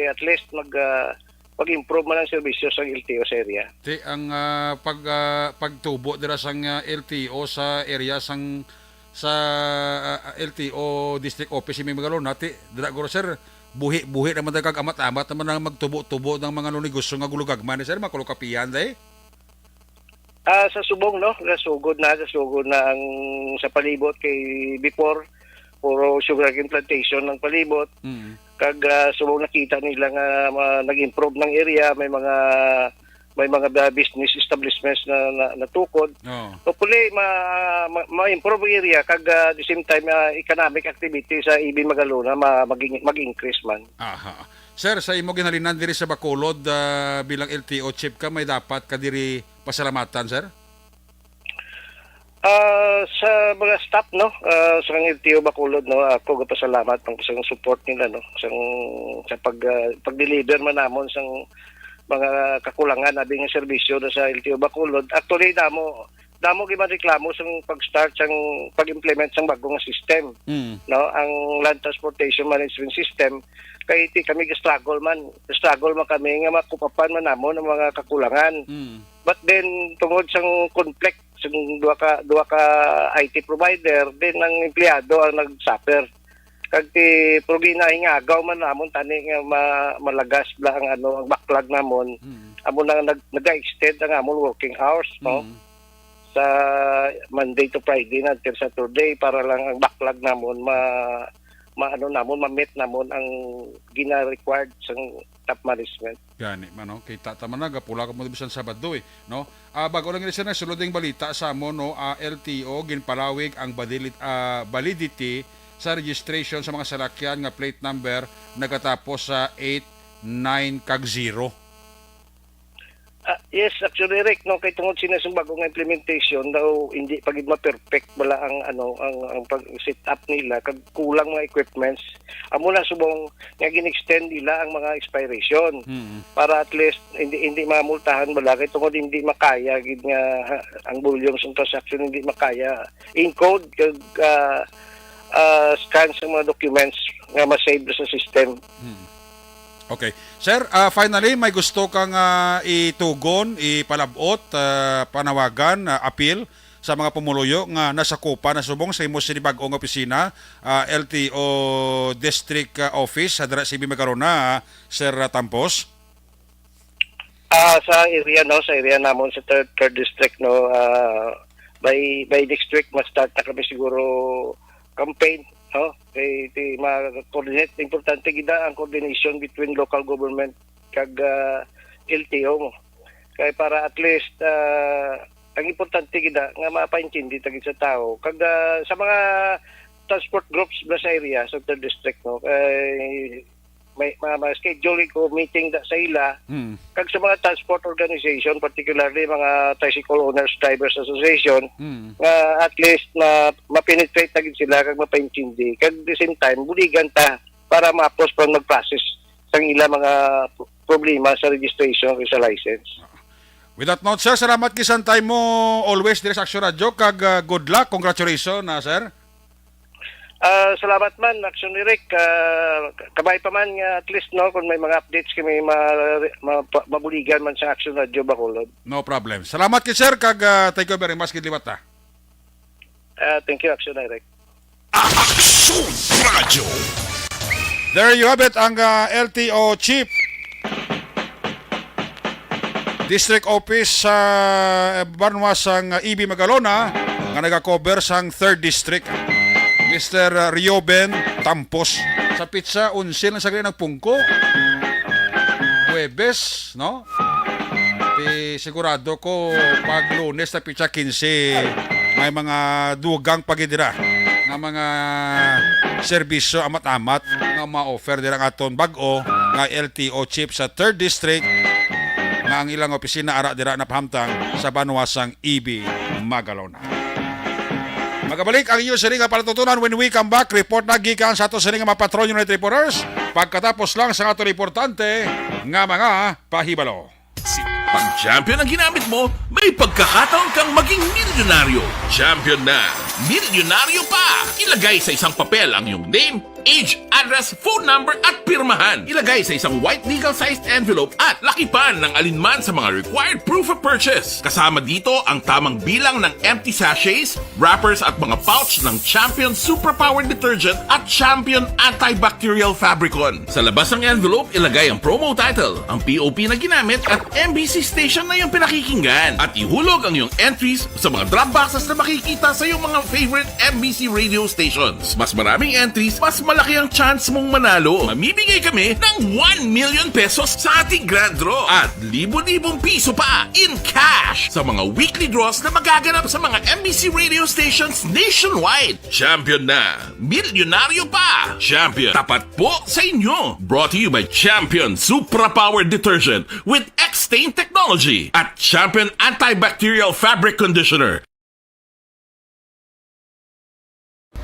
at least, mag, ah, mag-improve man ang serbisyo sa L T O sa area. Ti, ang, ah, pag, ah, pagtubo dira sang, ah, L T O sa area sang, sa, ah, L T O District Office sa Magalona, ti, dira guro, sir, buhi-buhi naman tayo kag amat-amat naman ang magtubo-tubo ng mga negosyo nga gulugagman, sir, mga kulukapian, day? Ah, sa subong, no? Nasugod na, nasugod na ang sa palibot kay before, puro sugarcane plantation ang palibot. Mm. Kag, ah, subong nakita nila nga ma-, nag-improve ng area, may mga, may mga ba-, business establishments na, na natukod. Oo. Hopefully, ma-, ma-, ma-improve ang area kag, ah, the same time, ah, economic activity sa E B Magalona ma-, mag-, mag-increase man. Aha. Sir, sa imo ginhalinan diri sa Bacolod, ah, bilang L T O chief ka, may dapat ka diri pasalamatan, sir? Ah, sa mga staff, no, ah, sa L T O Bacolod, no, ako gapasalamat ang sa support nila, no, sa, sa pag, ah, pag-deliver man namon sa mga kakulangan abi nga serbisyo na sa L T O Bacolod. Actually, damo, damo gyud man reklamo sa pag-start sa pag-implement sa bago nga system, Mm. no, ang land transportation management system. Kay ti kami ga-struggle man, struggle man kami nga makupapan man namon ang mga kakulangan. Mm. But then, tungod sang conflict sang duha ka, duha ka I T provider, then ang empleyado ang nag-suffer. Kag ti, pero ginahingagaw man namon tani nga ma-, malagas bala ang, ano, ang backlog namon. Mm. Amo na nag-, naga-extend ang amon working hours, no? Mm. Sa Monday to Friday na, until Saturday, para lang ang backlog namon ma-, ma-, ano namon, ma-meet namon ang gina-required sang top management. Gani man, no? Kita ta man, nagapula ko mo bisan Sabado, eh, no? Ah, bago lang ini, sir, nasulod ang balita sa amon, no? Ah, L T O, ginpalawig ang valid-, ah, validity sa registration sa mga salakyan nga plate number nagatapos sa eight, nine, kag zero. Ah, yes, actually, Rick, no, kay tungod sina sa bago nga implementation daw, hindi pa gid ma-perfect bala ang, ano, ang, ang pag-set up nila, kag kulang mga equipments. Amo na subong nga gin-extend nila ang mga expiration, mm, para at least hindi, hindi mamultahan bala kay tungod hindi makaya gid nga, ha, ang volume sa transaction hindi makaya encode kag, ah, ah, scan sa mga documents nga ma-save sa system. Hmm. Okay. Sir, ah, finally, may gusto kang, ah, itugon, ipalabot, ah, panawagan, ah, apil sa mga pumuluyo nga nasakupan na subong sa imo sini bag-o nga opisina, ah, L T O District, ah, Office, sa dira sa Ibi Magalona, ah, Sir, ah, Tampos? Ah, sa area, no, sa area namon sa third, third district, no, ah, by, by next week, ma-start na kami siguro campaign, no? Kay ti ma-coordinate, importante gid ang coordination between local government kag, ah, L T O mo. Kay para at least, ah, ang importante gid nga mapaintindi ta gid sa tao. Kag, ah, sa mga transport groups ba sa area, sa third district, no? Kay may, ma-, ma-schedule ko meeting da sa ila. Mm. Kag sa mga transport organization, particularly mga Tricycle Owners Drivers Association, mm, nga at least na ma-penetrate na gid sila kag mapaintindi. Kag the same time, buligan ta para maapos pa mag-process sang ila mga pro-, problema sa registration o sa license. With that note, sir, salamat gid sa time mo always diri sa Action Radio, kag, ah, good luck. Congratulations, ah, sir. Ah, salamat man, Action Eric. Ah, kabay pa man nga at least, no, kung may mga updates kami ma-, ma-, mabuligan man sa Action Radio Bacolod. No problem. Salamat gid, sir, kag, ah, thank you very much gid liwat, ah. Ah, thank you, Action Eric. Action Radio. There you have it, ang, ah, L T O Chief District Office sa, eh, banwa sang, ah, Ibi Magalona nga nagakover sang third District, Mister Rioben Tampos. Sa pitsa onse lang sa gali nagpungko. Huwebes, no? Ti sigurado ko pag Lunes na pitsa kinse, may mga dugang pa gid dira nga mga serbisyo amat-amat nga ma-offer dira ang aton bag-o nga L T O chief sa third District, nga ang ilang opisina ara dira napahamtang sa banwa sang Ibi, Magalona. Magabalik ang inyo sini nga palatutunan when we come back. Report na gikan sa ato sini nga mga Patrol Unit reporters pagkatapos lang sa ato importante nga mga pahibalo. Pag champion ang ginamit mo, may pagkakataon kang maging milyonaryo. Champion na, milyonaryo pa! Ilagay sa isang papel ang iyong name, age, address, phone number, at pirmahan. Ilagay sa isang white legal-sized envelope at lakipan ng alinman sa mga required proof of purchase. Kasama dito ang tamang bilang ng empty sachets, wrappers at mga pouch ng Champion Superpower Detergent at Champion Antibacterial Fabricon. Sa labas ng envelope, ilagay ang promo title, ang P O P na ginamit at M B C station na iyong pinakikinggan. At ihulog ang iyong entries sa mga drop boxes na makikita sa iyong mga favorite M B C radio stations. Mas maraming entries, mas malaki ang chance mong manalo. Mamimigay kami ng one million pesos sa ating grand draw at libo-libong piso pa in cash sa mga weekly draws na magaganap sa mga M B C radio stations nationwide. Champion na! Milyonaryo pa! Champion, tapat po sa inyo! Brought to you by Champion Supra Power Detergent with X-Stain Technology at Champion Antibacterial Fabric Conditioner.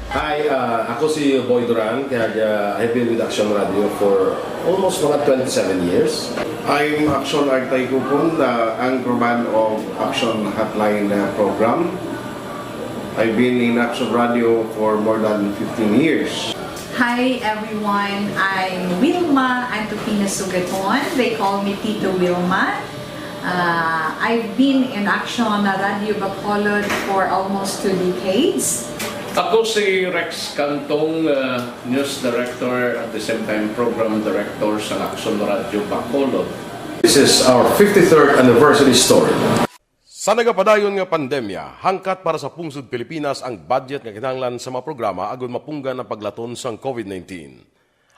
Hi, uh, ako si Boy Duran, kag, uh, I've been with Action Radio for almost mga twenty-seven years. I'm Action Artay Kupon, the anchorman of Action Hotline, uh, program. I've been in Action Radio for more than fifteen years. Hi everyone, I'm Wilma Antupina Sugaton. They call me Tito Wilma. Uh, I've been in Action Radio Bacolod for almost two decades. Ako si Rex Cantong, uh, News Director at the same time Program Director sa Aksyon Radio Bacolod. This is our fifty-third anniversary story. Sa nagapadayon nga pandemya, hangkat para sa pungsod Pilipinas ang budget nga kinahanglan sa mga programa agud mapunggan ang paglaton sang COVID nineteen.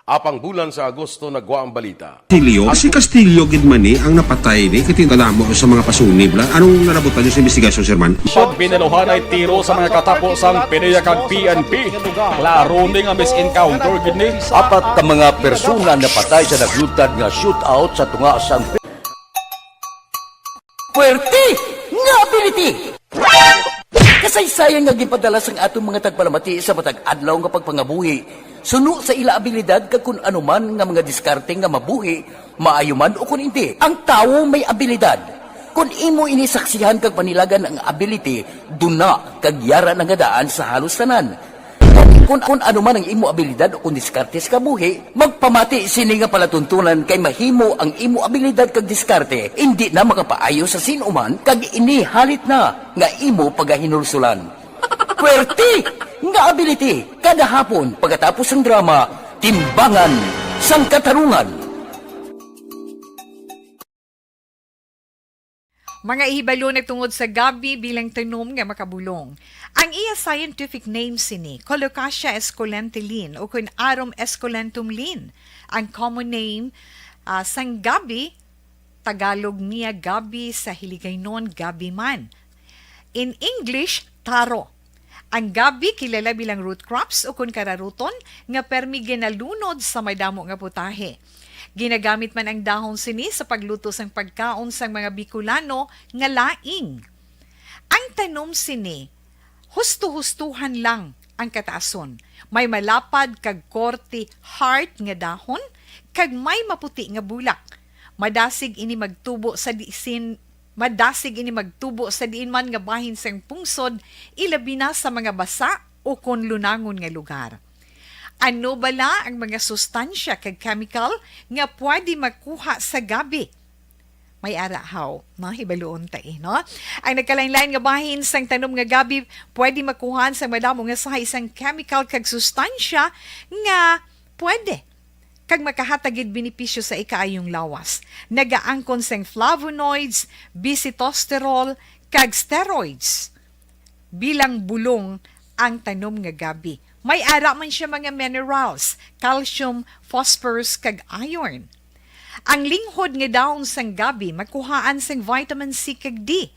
Apang bulan sa Agosto nagwa ang balita. Castillo, si Castillo gid man ni ang napatay ni, kay tingala mo sa mga pasunib la. Anong nalabutan niyo sa investigasyon, Sir Man? Pagbinaluhanay tiro sa mga katapo sang PDEA kag P N P. Klaro ni nga misencounter gid ni. Apat ka mga persona napatay sa naglutad nga shootout sa tunga sang Puwerte nga ability! Kasaysayan nga ginpadala sang aton mga tagpalamati sa matag adlaw nga pagpangabuhi, suno sa ila abilidad kag kun ano man nga mga diskarte nga mabuhi, maayo man o kun indi. Ang tawo may abilidad. Kun imo ini saksihan kag panilagan ang ability, duna kag yara na nga daan sa halos tanan. Kun, kun ano man ang imo abilidad o kun diskarte sa kabuhi, magpamati sini nga palatuntunan, kay mahimo ang imo abilidad kag diskarte indi na makapaayo sa sin-o man, kag ini halit na nga imo pagahinulsulan. Puwerte nga ability, kada hapon pagkatapos sang drama, Timbangan sang Katarungan. Mga ihibalo nagtungod sa gabi bilang tanom nga makabulong. Ang iya scientific name sini, Colocasia esculenta Linn, o kun Arum esculentum Linn. Ang common name, ah, sang gabi, Tagalog niya gabi, sa Hiligaynon gabi man. In English, taro. Ang gabi kilala bilang root crops o kun kararuton nga permi ginalunod sa madamo nga putahe. Ginagamit man ang dahon sini sa pagluto sang pagkaon sang mga Bicolano nga laing. Ang tanom sini, husto-hustohan lang ang kataason. May malapad kag korte heart nga dahon, kag may maputi nga bulak. Madasig ini magtubo sa disin, madasig ini magtubo sa diin man nga bahin sang pungsod, ilabi na sa mga basa o kon lunangon nga lugar. Ano bala ang mga sustansya kag chemical nga pwede makuha sa gabi? May ara haw, no? Hibaluon ta, eh, no? Ang nagkalain-lain nga bahin sang tanom nga gabi pwede makuhaan sa madamo nga sahay sang chemical kag sustansya nga pwede kag makahatag gid benepisyo sa ikaayong lawas. Nagaangkon sang flavonoids, bisitosterol, kag steroids. Bilang bulong ang tanom nga gabi. May ara man siya mga minerals, calcium, phosphorus, kag iron. Ang linghod nga dahon sang gabi makuhaan sang vitamin C kag D.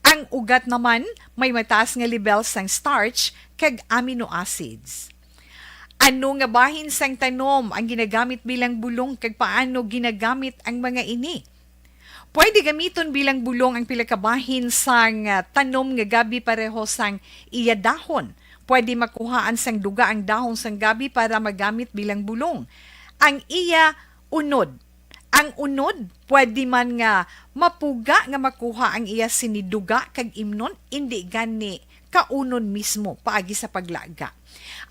Ang ugat naman may mataas nga lebel sang starch kag amino acids. Ano nga bahin sang tanom ang ginagamit bilang bulong, kag paano ginagamit ang mga ini? Pwede gamiton bilang bulong ang pila ka bahin sang, ah, tanom nga gabi pareho sang iya dahon. Pwede makuhaan sang duga ang dahon sang gabi para magamit bilang bulong. Ang iya unod. Ang unod, pwede man nga mapuga nga makuha ang iya sini duga kag imnon, indi gani kaunon mismo paagi sa paglaga.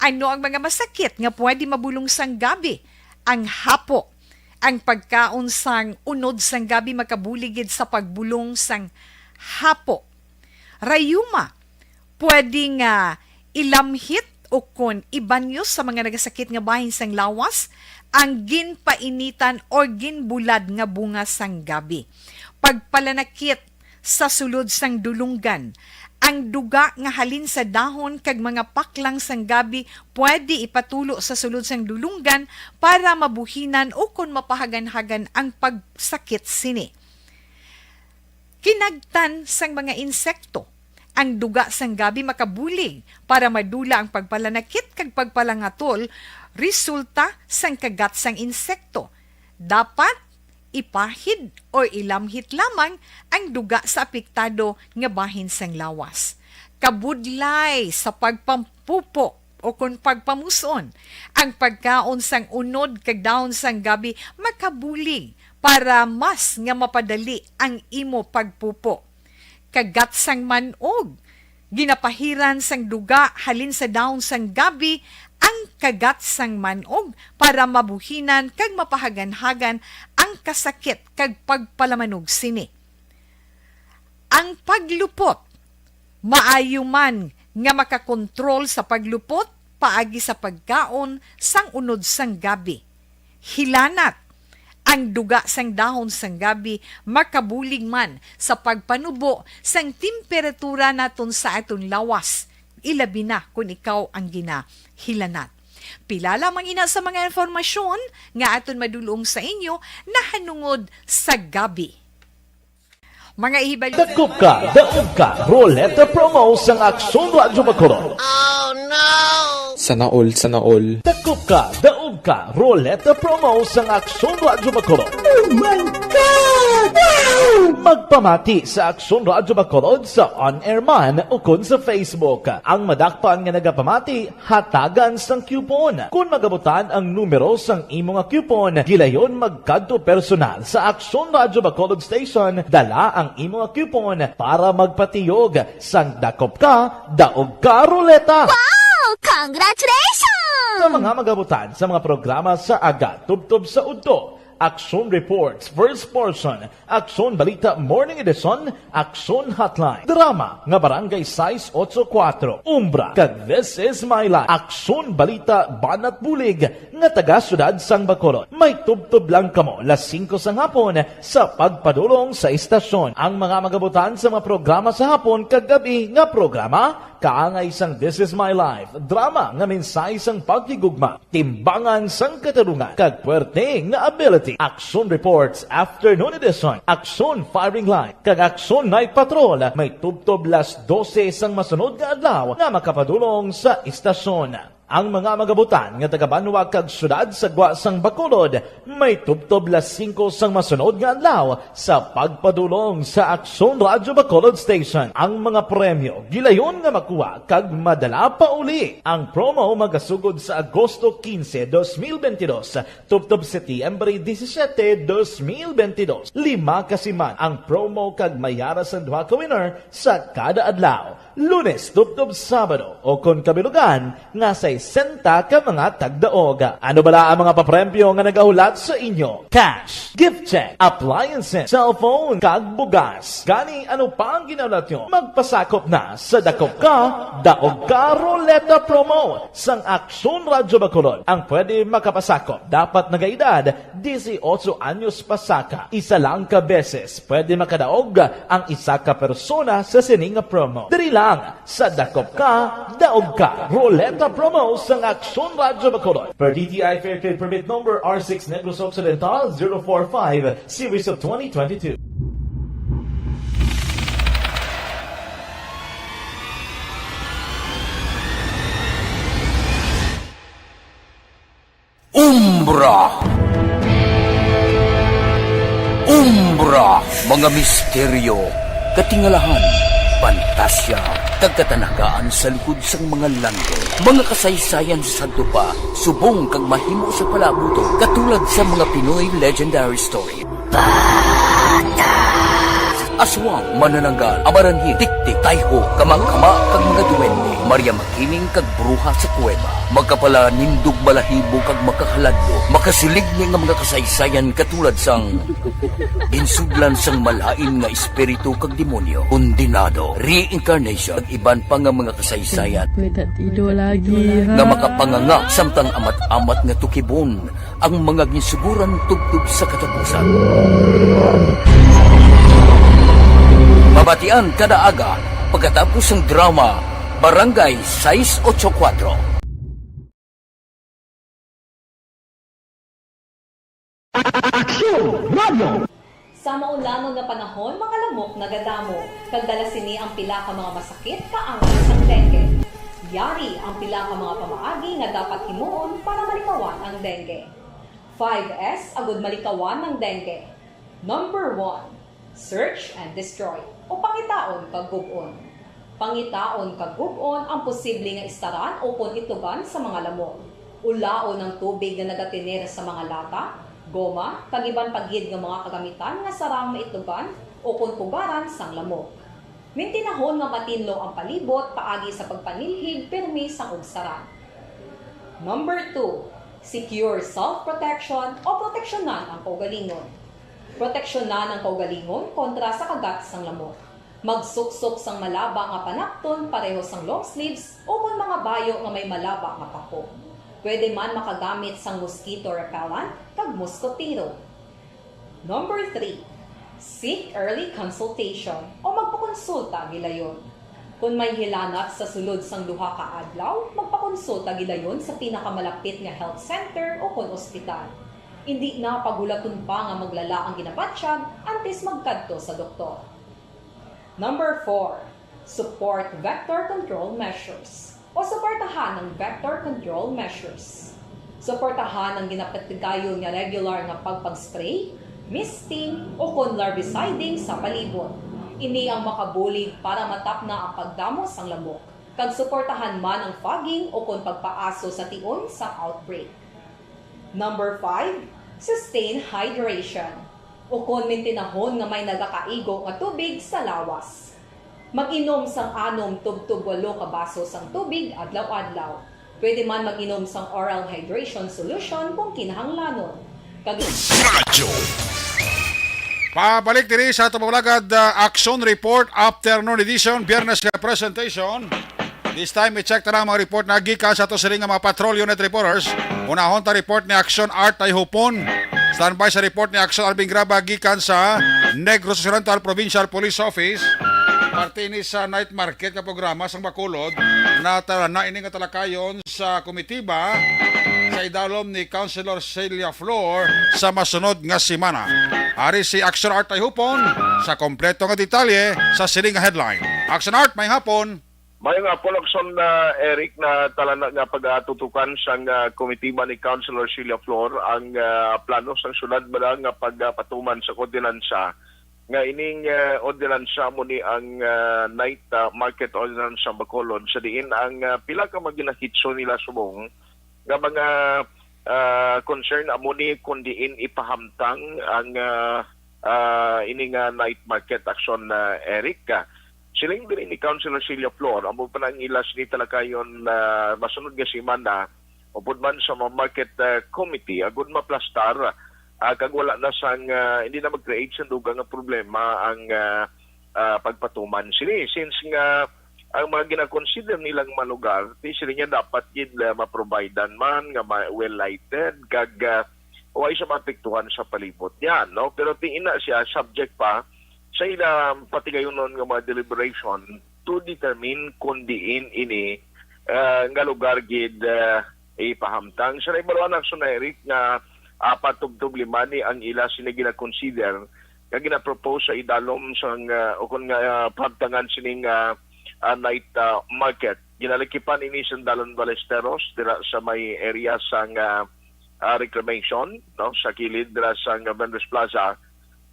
Ano ang mga masakit nga pwede mabulong sang gabi? Ang hapo. Ang pagkaon sang unod sang gabi makabulig gid sa pagbulong sang hapo. Rayuma, pwede nga ilamhit o kon ibanyos sa mga nagasakit nga bahin sang lawas ang ginpainitan or ginbulad nga bunga sang gabi. Pagpalanakit sa sulod sang dulunggan. Ang duga nga halin sa dahon kag mga paklang sang gabi pwede ipatulo sa sulod sang dulunggan para mabuhinan o kon mapahaganhagan ang pagsakit sini. Kinagtan sang mga insekto. Ang duga sang gabi makabulig para madula ang pagpalanakit kag pagpalangatol resulta sang kagat sang insekto. Dapat ipahid o ilamhit lamang ang duga sa apektado nga bahin sang lawas. Kabudlay sa pagpampupo o kon pagpamus-on, ang pagkaon sang unod kag dahon sang gabi makabulig para mas nga mapadali ang imo pagpupo. Kagat sang man-og. Ginapahiran sang duga halin sa dahon sang gabi ang kagat sang man-og para mabuhinan kag mapahaganhagan ang kasakit kag pagpalamanog sini. Ang paglupot, maayo man nga makakontrol sa paglupot paagi sa pagkaon sang unod sang gabi. Hilanat. Ang duga sang dahon sang gabi makabulig man sa pagpanubo sang temperatura naton sa aton lawas, ilabi na kon ikaw ang ginahilanat. Pila lamang ina sa mga impormasyon nga aton madulong sa inyo nahanungod sa gabi. Mga ihibalo. Dakop ka, daog ka, Roleta Promo sang Aksyon Radyo Bacolod. Sana all, sana all. Dakop ka, daog ka, Roleta Promo sang Aksyon Radyo Bacolod. Oh my God! Wow! Magpamati sa Aksyon Radyo Bacolod sa on-air man ukon sa Facebook. Ang madakpan nga nagapamati, hatagan sang coupon. Kon magabutan ang numero sang imo nga coupon, gilayon magkadto personal sa Aksyon Radyo Bacolod Station, dala ang imo nga coupon para magpatiyog sang dakop ka, daog ka, Roleta! Wow! Congratulations! Sa mga magabutan sa mga programa sa aga, tubtob sa udto, Aksyon Reports, First Portion, Aksyon Balita Morning Edition, Aksyon Hotline, drama nga Barangay sais otso kuwatro, Umbra, kag This Is My Life, Aksyon Balita Banat Bulig nga taga Siyudad sang Bacolod. May tubtob lang kamo las singko sang hapon sa pagpadulong sa istasyon. Ang mga magabutan sa mga programa sa hapon kag gab-i nga programa, kaangay sang This Is My Life, drama nga mensahe sang paghigugma, timbangan sang katarungan, kag puwerte nga ability. Aksyon Reports Afternoon Edition, Aksyon Firing Line, kag Aksyon Night Patrol may tubtob las dose sang masunod nga adlaw nga makapadulong sa istasyon. Ang mga magabutan nga taga-banwa kag siyudad sa gwa sang Bacolod may tubtob las singko sang masunod nga adlaw sa pagpadulong sa Aksyon Radyo Bacolod Station. Ang mga premyo gilayon nga makuha kag madala pauli. Ang promo magasugod sa Agosto quince, dos mil veintidós, tubtob Setyembre disisiete, dos mil veintidós. Lima ka siman ang promo kag may ara sang duha ka winner sa kada adlaw, Lunes tubtob Sabado, o kon kabilugan nga sesenta ka mga tagdaog. Ano bala ang mga papremyo nga nagahulat sa inyo? Cash, gift check, appliances, cellphone, kag bugas. Gani, ano pa ang ginahulat nyo? Magpasakop na sa Dakop Ka, Daog Ka Roleta Promo sang Aksyon Radyo Bacolod. Ang pwede makapasakop dapat nagaedad disiotso anyos pasaka. Isa lang ka beses pwede makadaog ang isa ka persona sa sini nga promo. Diri lang sa Dakop Ka, Daog Ka Roleta Promo sang Aksyon Radyo Bacolod. Per D T I Fair Trade Permit Number R six Negros Occidental zero four five, Series of twenty twenty-two. Umbra. Umbra, mga misteryo, katingalahan, pantasya, kag katanagaan sa likod sang mga landong. Mga kasaysayan sa sadto pa, subong kag mahimo sa palaabuton, katulad sa mga Pinoy legendary story. Aswang, manananggal, amaranhil, tiktik, tayho, kamangkama, kag mga duwende, Maria Makiling kag bruha sa kuweba, makapalanindog balahibo kag makahaladlo, makasiligni nga mga kasaysayan katulad sang ginsudlan sang malain nga espiritu kag demonyo, kondenado, reincarnation, kag iban pa nga mga kasaysayan May tatido lagi, ha? Nga makapanganga samtang amat-amat nga tukibon ang mga ginsuguran tubtob sa katapusan. Mabatian kada aga pagkatapos sang drama Barangay sais otso kuwatro. Aksyon! Radyo! Sa maulanon nga panahon, mga lamok nagadamo, kag dala sini ang pila ka mga masakit kaangay sang dengue. Yari ang pila ka mga pamaagi nga dapat himuon para malikawan ang dengue. Five S agud malikawan ang dengue. Number one, search and destroy, o pangitaon kag gub-on. Pangitaon kag gub-on ang posible nga istaran ukon itlogan sa mga lamok. Ulaon ang tubig nga nagatener sa mga lata, goma, kag iban pa gid nga mga kagamitan nga sarang maitlogan ukon pugaran sang lamok. Mintinahon nga matinlo ang palibot paagi sa pagpanilhig pirmi sang ugsaran. Number two, secure self-protection o proteksyonan ang kaugalingon. Proteksyonan ang kaugalingon kontra sa kagat sang lamok. Magsuksok sang malaba nga panakton pareho sang long sleeves ukon mga bayo nga may malaba nga pako. Pwede man makagamit sang mosquito repellent kag mosquitero. Number three, seek early consultation o magpakonsulta gilayon. Kon may hilanat sa sulod sang duha ka adlaw, magpakonsulta gilayon sa pinakamalapit nga health center ukon ospital. Indi na paghulaton pa nga maglala ang ginabatyag antes magkadto sa doktor. Number four, support vector control measures o suportahan ang vector control measures. Suportahan ang ginapatigayon nga regular nga pagpag-spray, misting, ukon larviciding sa palibot. Ini ang makabulig para matapna ang pagdamo sang lamok, kag suportahan man ang fogging ukon pagpaaso sa tion sang outbreak. Number five, sustain hydration, ukon mintinahon nga may nagakaigo nga tubig sa lawas. Mag-inom sang anom tubtob walo ka baso sang tubig adlaw-adlaw. Pwede man mag-inom sang oral hydration solution kung kinahanglanon. Kag Radyo. Pabalik diri sa Tumaw Lagad, uh, Action Report, afternoon edition, Biyernes nga presentation. This time, i-check ta na ang mga report na gikan sa ato siring nga mga patrol unit reporters. Unahon ta report ni Action Art Tayhupon. Standby sa report ni Action Alvin Graba gikan sa Negros Occidental Provincial Police Office. Parte ini sa night market nga programa sang Bacolod. Natala na ini nga talakayon sa komitiba sa idalom ni Councilor Celia Flor sa masunod nga semana. Ari si Action Art Tayhupon sa kompleto nga detalye sa sining nga headline. Action Art, may hapon. Mayong hapon, Locson, na Eric, na talana nga pagatutukan sang, ah, komitiba ni Councilor Celia Flor ang, ah, plano sang syudad bala nga pagpatuman sa ordinansa nga ining, ah, ordinansa mo ni ang, ah, night, ah, market ordinance sa Bacolod, sa diin ang, ah, pila ka mga ginahitso nila subong nga mga, ah, concern amo ni kung diin ipahamtang ang, ah, ah, ini nga night market action, ah, Eric. Ah, siling diri ni Councilor Celia Flor, amo pa na ang ila sini talakayon, ah, masunod nga semana, upod man sa mga market, ah, committee, agud maplastar, ah, kag wala na sang, ah, hindi na mag-create sa dugang nga problema ang, ah, ah, pagpatuman sini. Since nga ang mga ginakonsider nilang mga lugar, ti sila niya dapat gid, ah, maprovidean man nga ma-, well lighted, kag, ah, way sa maapektuhan sa palibot niya, no? Pero ti ina siya subject pa sa ila patigayunon nga mga deliberation to determine kung diin ini, ah, nga lugar gid, ah, ipahamtang. Sa naibaluan, Action Eric, nga apat tubtob lima ni ang ila sini gina-consider nga gina-propose sa idalom sang, ah, o kon nga, ah, pahamtangan sining, ah, ah, night, ah, market. Ginalikipan ini sang Dalan Ballesteros dira sa may area sang, ah, ah, reclamation, no, sa kilid dira sang Vendors Plaza,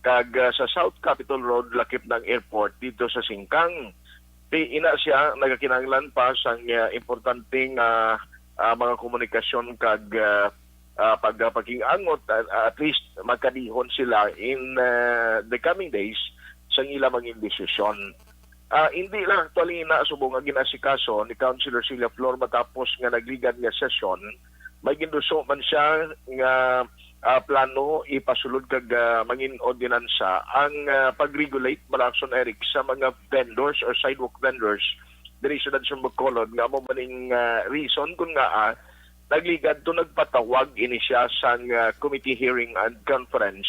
kag, ah, sa South Capitol Road, lakip ng airport dito sa Singkang. Ti ina siya nagakinahanglan pa sang, ah, importanteng, ah, ah, mga komunikasyon kag, ah, ah, pag-, ah, pagkingangot, ah, at least magkadihon sila in, ah, the coming days sa ila maging desisyon. Ah, hindi lang actually na subong nga ginasikaso ni Councilor Celia Flor matapos nga nagligad nga sesyon, may ginduso man siya nga, ah, plano ipasulod kag, ah, mangin ordinansa ang, ah, pag-regulate, Malason Eric, sa mga vendors or sidewalk vendors diri sa siyudad sa Bacolod, nga amo man ning, ah, reason kung nga, ah, nagligad to nagpatawag ini siya sang, ah, committee hearing and conference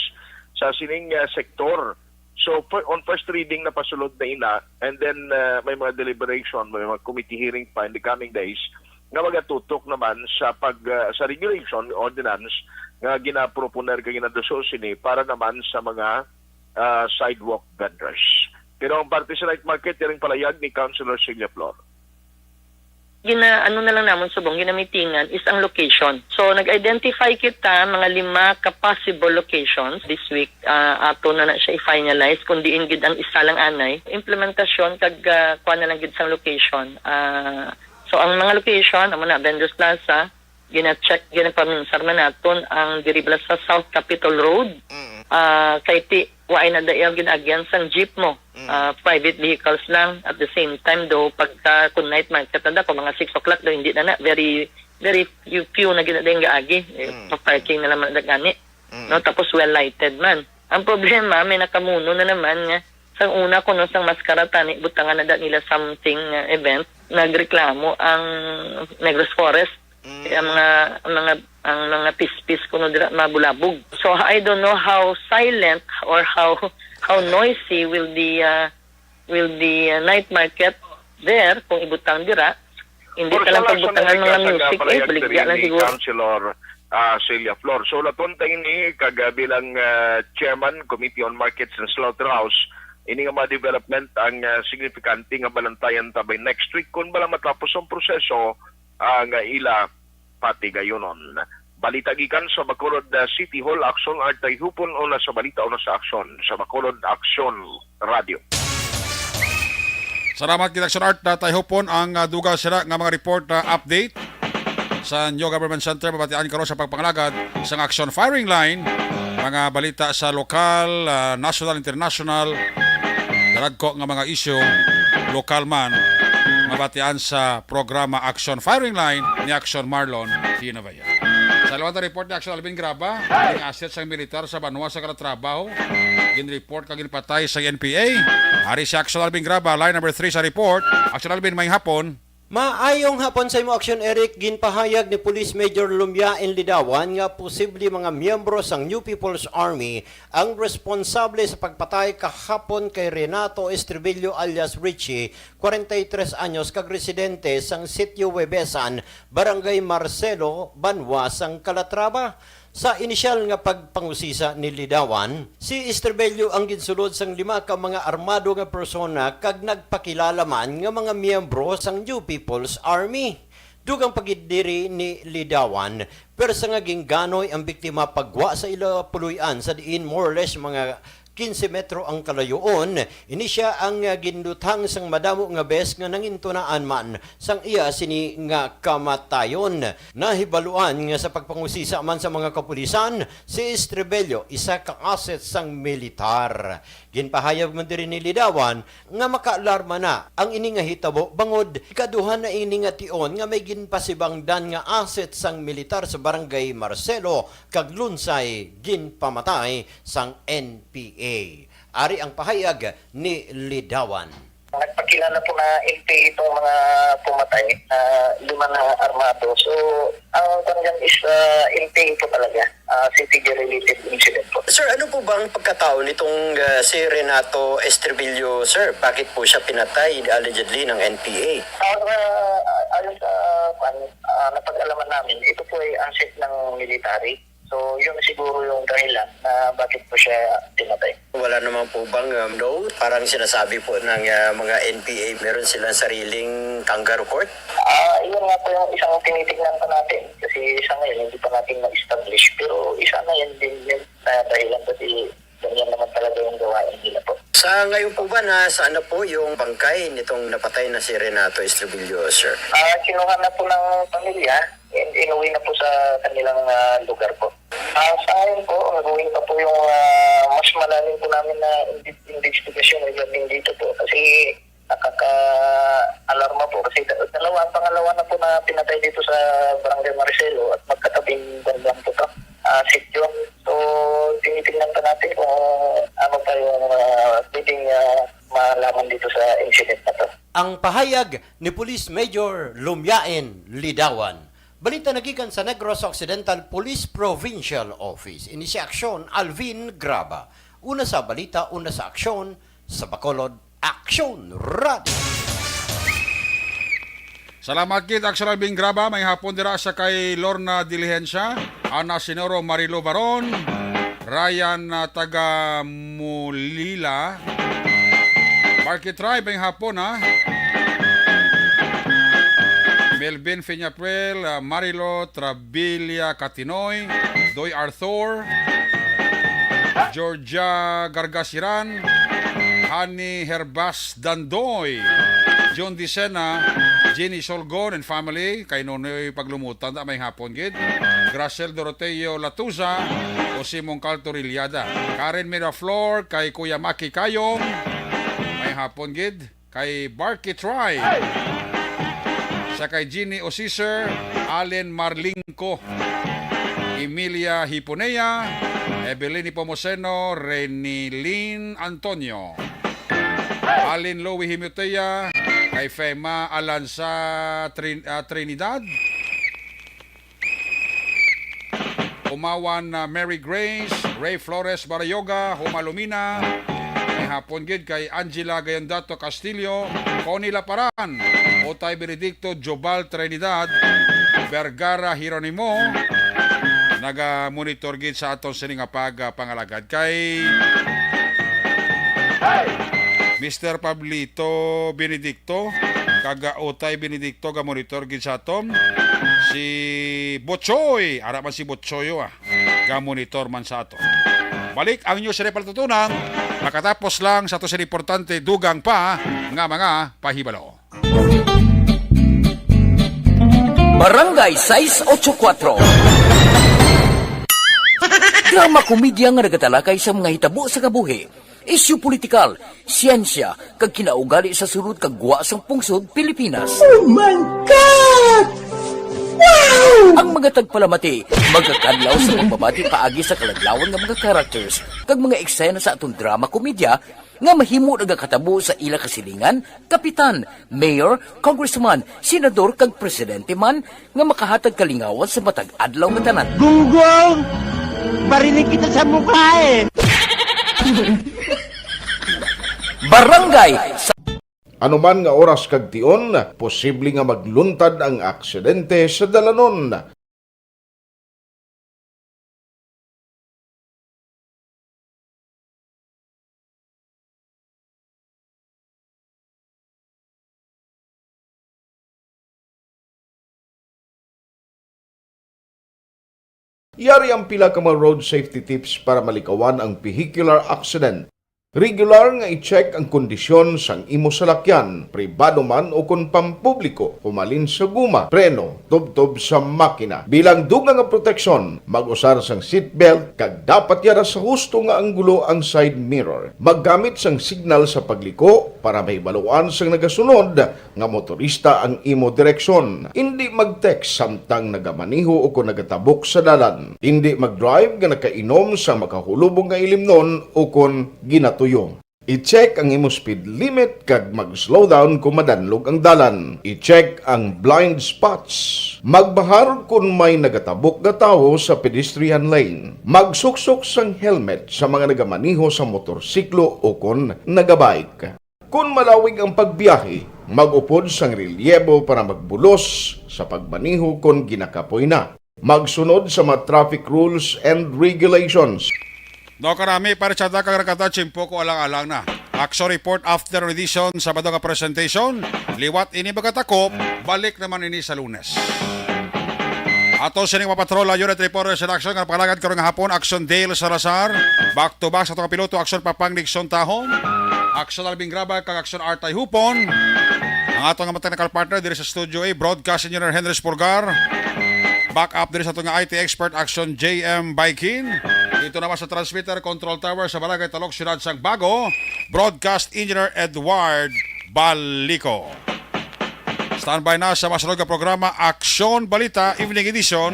sa sining, ah, sektor. So, fir-, on first reading, napasulod na ina, and then, ah, may mga deliberation, may mga committee hearing pa in the coming days nga magatutok naman sa pag, ah, sa regulation, ordinance nga ginaproponer kag ginaduso sini para naman sa mga, ah, sidewalk vendors. Pero ang parte sa night market, yaring palayag ni Councilor Celia Flor. Gina-, ano na lang namon subong, ginamitingan is ang location. So, nag-identify kita mga lima ka possible locations this week. Ah, ato na na siya i-finalize kung diin gid ang isa lang anay. Implementasyon kag, ah, kuha na lang gid sang location. Ah, so, ang mga location, amo na, Vendors Plaza, gina-check, ginapaminsar man naton ang diri bala sa South Capitol Road. Mm. Ah, kay ti, wa ay na dayaw gid agyan sang jeep mo. Mm. Ah, private vehicles lang. At the same time, do, pagka kung night market na da, kung mga six o'clock, do, hindi na na. Very, very few, few na gid na din gaagi. Eh, Mm. pa-parking na lang man da gani. Mm. No, tapos well lighted man. Ang problema, may nakamuno na naman nga Sang una kuno, sang maskara tani, butangan na da nila something, uh, event, nagreklamo ang Negros Forest. Mm. Kaya mga, ang mga, ang mga pispis kuno dira mabulabog. So, I don't know how silent or how, how noisy will the, uh, will the, uh, night market there kung ibutang dira. Hindi ta lang pagbutangan mga music, eh, baligya lang siguro. Councilor, ah, Celia Flor. So, laton ta ini kag, ah, bilang, ah, chairman, Committee on Markets and Slaughterhouse, ini nga mga development ang, ah, signifikante nga balantayan ta by next week kung bala matapos ang proseso, ah, nga ila patigayunon. Balita gikan sa Bacolod, ah, City Hall, Aksyon Art Tayhupon, una sa balita, una sa aksyon, sa Bacolod Aksyon Radio. Salamat kita, Aksyon Art, na Tayhupon ang, ah, dugang sira nga mga report, ah, update sa New Government Center. Mabatian karon sa pagpangalagad sang aksyon firing line, mga balita sa lokal, ah, national, international, dalagko nga mga isyu, lokal man, mabatian sa programa Aksyon Firing Line ni Aksyon Marlon Hinabay. Sa liwat report ni Aksyon Alvin Graba, ang asset sang militar sa banwa sa Calatrava, ginreport kag ginpatay sa N P A. Ari si Aksyon Alvin Graba, line number three sa report. Aksyon Alvin, maayong hapon. Maayong hapon sa imo, Aksyon Eric. Ginpahayag ni Police Major Lumiain Lidawan nga posible mga miyembro sang New People's Army ang responsable sa pagpatay kahapon kay Renato Estribillo alias Richie, kwarenta y tres anyos, kag residente sang Sitio Huevesan, Barangay Marcelo, banwa sang Calatrava. Sa inisyal nga pagpangusisa ni Lidawan, si Estribillo ang ginsulod sang lima ka mga armado nga persona kag nagpakilala man nga mga miyembro sang New People's Army. Dugang pa gid diri ni Lidawan, pwersa nga ginganoy ang biktima pagwa sa ila puloy-an, sa diin more or less mga quince metro ang kalayoon. Ini sia ang, ah, ginduthang sang madamo nga bes nga nangintunaan man sang iya sini nga kamatayon. Nahibaluan nga sa pagpangusisa man sa mga kapulisan, si Estribillo isa ka asset sang militar. Ginpahayag man diri ni Lidawan nga makaalarma na ang ini nga hitabo bangod ikaduha na ini nga tion nga may ginpasibangdan nga asset sang militar sa Barangay Marcelo kag lunsay ginpamatay sang N P A. Ari ang pahayag ni Lidawan. Nagpakilala po na N P A itong mga pumatay, ah, lima na armado. So, ang kwan dyan is, ah, N P A po talaga. Ah, C P G related incident po. Sir, ano po ba ang pagkatao nitong, ah, si Renato Estribillo, sir? Bakit po siya pinatay allegedly ng N P A? Ang, ah, ayon sa, kwan, ah, napag-alaman namin, ito po ay asset ng military. So, yun siguro yung dahilan na bakit po siya pinatay. Wala naman po bang, um, note? Parang sinasabi po ng, uh, mga N P A, meron silang sariling kangaroo court? Ah, yun nga po yung isang tinitignan pa natin. Kasi sa ngayon, hindi pa natin ma-establish. Pero isa na yun din yun na dahilan kasi ganyan naman talaga yung gawain nila po. Sa ngayon po ba, nasaan na po yung bangkay nitong napatay na si Renato Estribillo, sir? Ah, kinuha na po ng pamilya and inuwi na po sa kanilang, ah, lugar po. Ah, sa ngayon po, ongoing pa po yung, ah, mas malalim po namin na imbi-, investigasyon regarding dito po. Kasi nakaka-alarma po. Kasi da-, dalawa, ang pangalawa na po na pinatay dito sa Barangay Marcelo at magkatabing kwan lang po to, ah, sityo. So, tinitingnan pa natin kung ano pa yung, ah, pwedeng, ah, malaman dito sa incident na to. Ang pahayag ni Police Major Lumiain Lidawan. Balita nagikan sa Negros Occidental Police Provincial Office. Ini si Aksyon Alvin Graba. Una sa balita, una sa aksyon, sa Bacolod, Aksyon Radio. Salamat gid, Aksyon Alvin Graba. May hapon dira sa kay Lorna Diligencia, Ana Sinoro, Marilo Baron, Ryan, ah, taga Mulila. Market Tribe, may hapon, ha? Melvin Peñapuel, ah, Marilo Trabilia Catinoy, Doy Arthur, Georgia Gargasiran, Hani Herbas Dandoy, John Dicena, Jenny Solgon and family, kay Nonoy Paglumutan, ta may hapon gid. Graciel Doroteo Latuza, Jose Moncalto Riliada, Karen Miraflor, kay Kuya Maki Kayong, may hapon gid. Kay Barky Try, sa kay Jeannie Osiser, Allen Marlingco, Emilia Hiponea, Evelyn Nepomuceno, Renilyn Antonio. Alin Louie Himotea, kay Fema Alanza Trin-, ah, Trinidad. Umawan na Mary Grace, Ray Flores Barayoga, Huma Lumina. May hapon gid kay Angela Gayandato Castillo, Connie Laparan, Otay Benedicto, Jobal Trinidad, Vergara Jeronimo. Naga-monitor gid sa aton sini nga pagpangalagad kay Mister Pablito Benedicto, kag Otay Benedicto ga-monitor gid sa aton. Si Bochoy, ara man si Bochoyo, ah, ga-monitor man sa aton. Balik ang inyo sini palatuntunan, makatapos lang sa aton sini importante dugang pa nga mga pahibalo. Barangay sais ocho kuatro. Drama komedya nga nagatalakay sa mga hitabo sa kabuhi, isyu politikal, siyensya, kag kinaugali sa sulod kag gwa sang pungsod Pilipinas. Oh my God! Wow! Ang mga tagpalamati magakadlaw sa pagbabati paagi sa kaladlawan nga mga characters kag mga eksena sa aton drama komedya nga mahimo nagakatabo sa ila kasilingan, kapitan, mayor, congressman, senador, kag presidente man nga makahatag kalingawan sa matag adlaw nga tanan. Gunggong! Barinig kita sa mukha eh! Barangay sa Anuman nga oras kag tion, posible nga magluntad ang aksidente sa dalanon. Yari ang pila ka mga road safety tips para malikawan ang vehicular accident. Regular nga i-check ang kondisyon sang imo salakyan, pribado man o kon pampubliko, humalin sa guma, preno, tubtob sa makina. Bilang dugang nga proteksyon, mag-usar sang seatbelt kag dapat yara sa husto nga anggulo ang side mirror. Maggamit sang signal sa pagliko para mahibaluan sang nagasunod nga motorista ang imo direksyon. Indi mag-text samtang nagamaneho o kon nagatabok sa dalan. Indi mag-drive nga nakainom sa makahulubong nga ilimnon o kon ginatuyo. I-check ang imo speed limit kag mag-slow down kon madanlog ang dalan. I-check ang blind spots. Magbahar kon may nagatabok nga tawo sa pedestrian lane. Magsuksok sang helmet sa mga nagamaneho sa motorsiklo o kon nagabike. Kon malawig ang pagbiyahe, mag-upod sang relyebo para magbulos sa pagmaneho kon ginakapoy na. Magsunod sa mga traffic rules and regulations. No, karami, pare, sa daghang nagkatag, tiyempo ko alang-alang na. Action report after edition, Sabado nga presentation. Liwat ini magatakop, balik naman ini sa Lunes. Ato sining mapatrola, unit reporters in action, nga napalagad karon nga hapon, Action Dale Salazar. Back to back sa atong piloto, Action Papang Nixon Tahom. Action Alvin Graba, kag Action Artay Hupon. Ang ato nga technical partner diri sa Studio A, Broadcast Engineer Henry Spurgar. Back up diri sa ato nga I T expert, Action J M Baikin. Dito naman sa transmitter, control tower sa Barangay Talok, Siyudad sang Bago, Broadcast Engineer Edward Balico. Standby na sa masunod nga programa, Aksyon Balita, Evening Edition,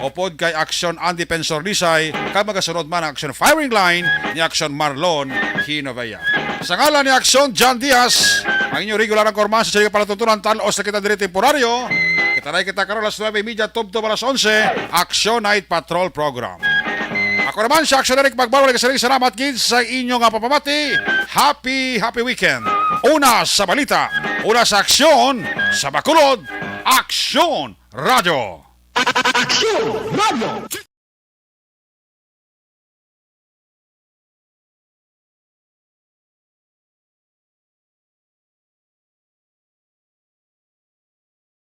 upod kay Aksyon Andy Pensor Lisay, kag magasunod man ang Aksyon Firing Line ni Aksyon Marlon Hinovea. Sa ngalan ni Aksyon John Diaz, ang inyong regular ang korman sa sige palatuntunan, tan-os na kita diri temporaryo. Kita na kita karon alas nuebe y media, tubtob alas onse, Aksyon Night Patrol Program. Ako naman si Aksyon Eric Magbarwal, nagasiring salamat gid sa inyo nga papamati. Happy, happy weekend. Una sa balita, una sa aksyon, sa Bacolod, Aksyon Radyo. Aksyon Radyo.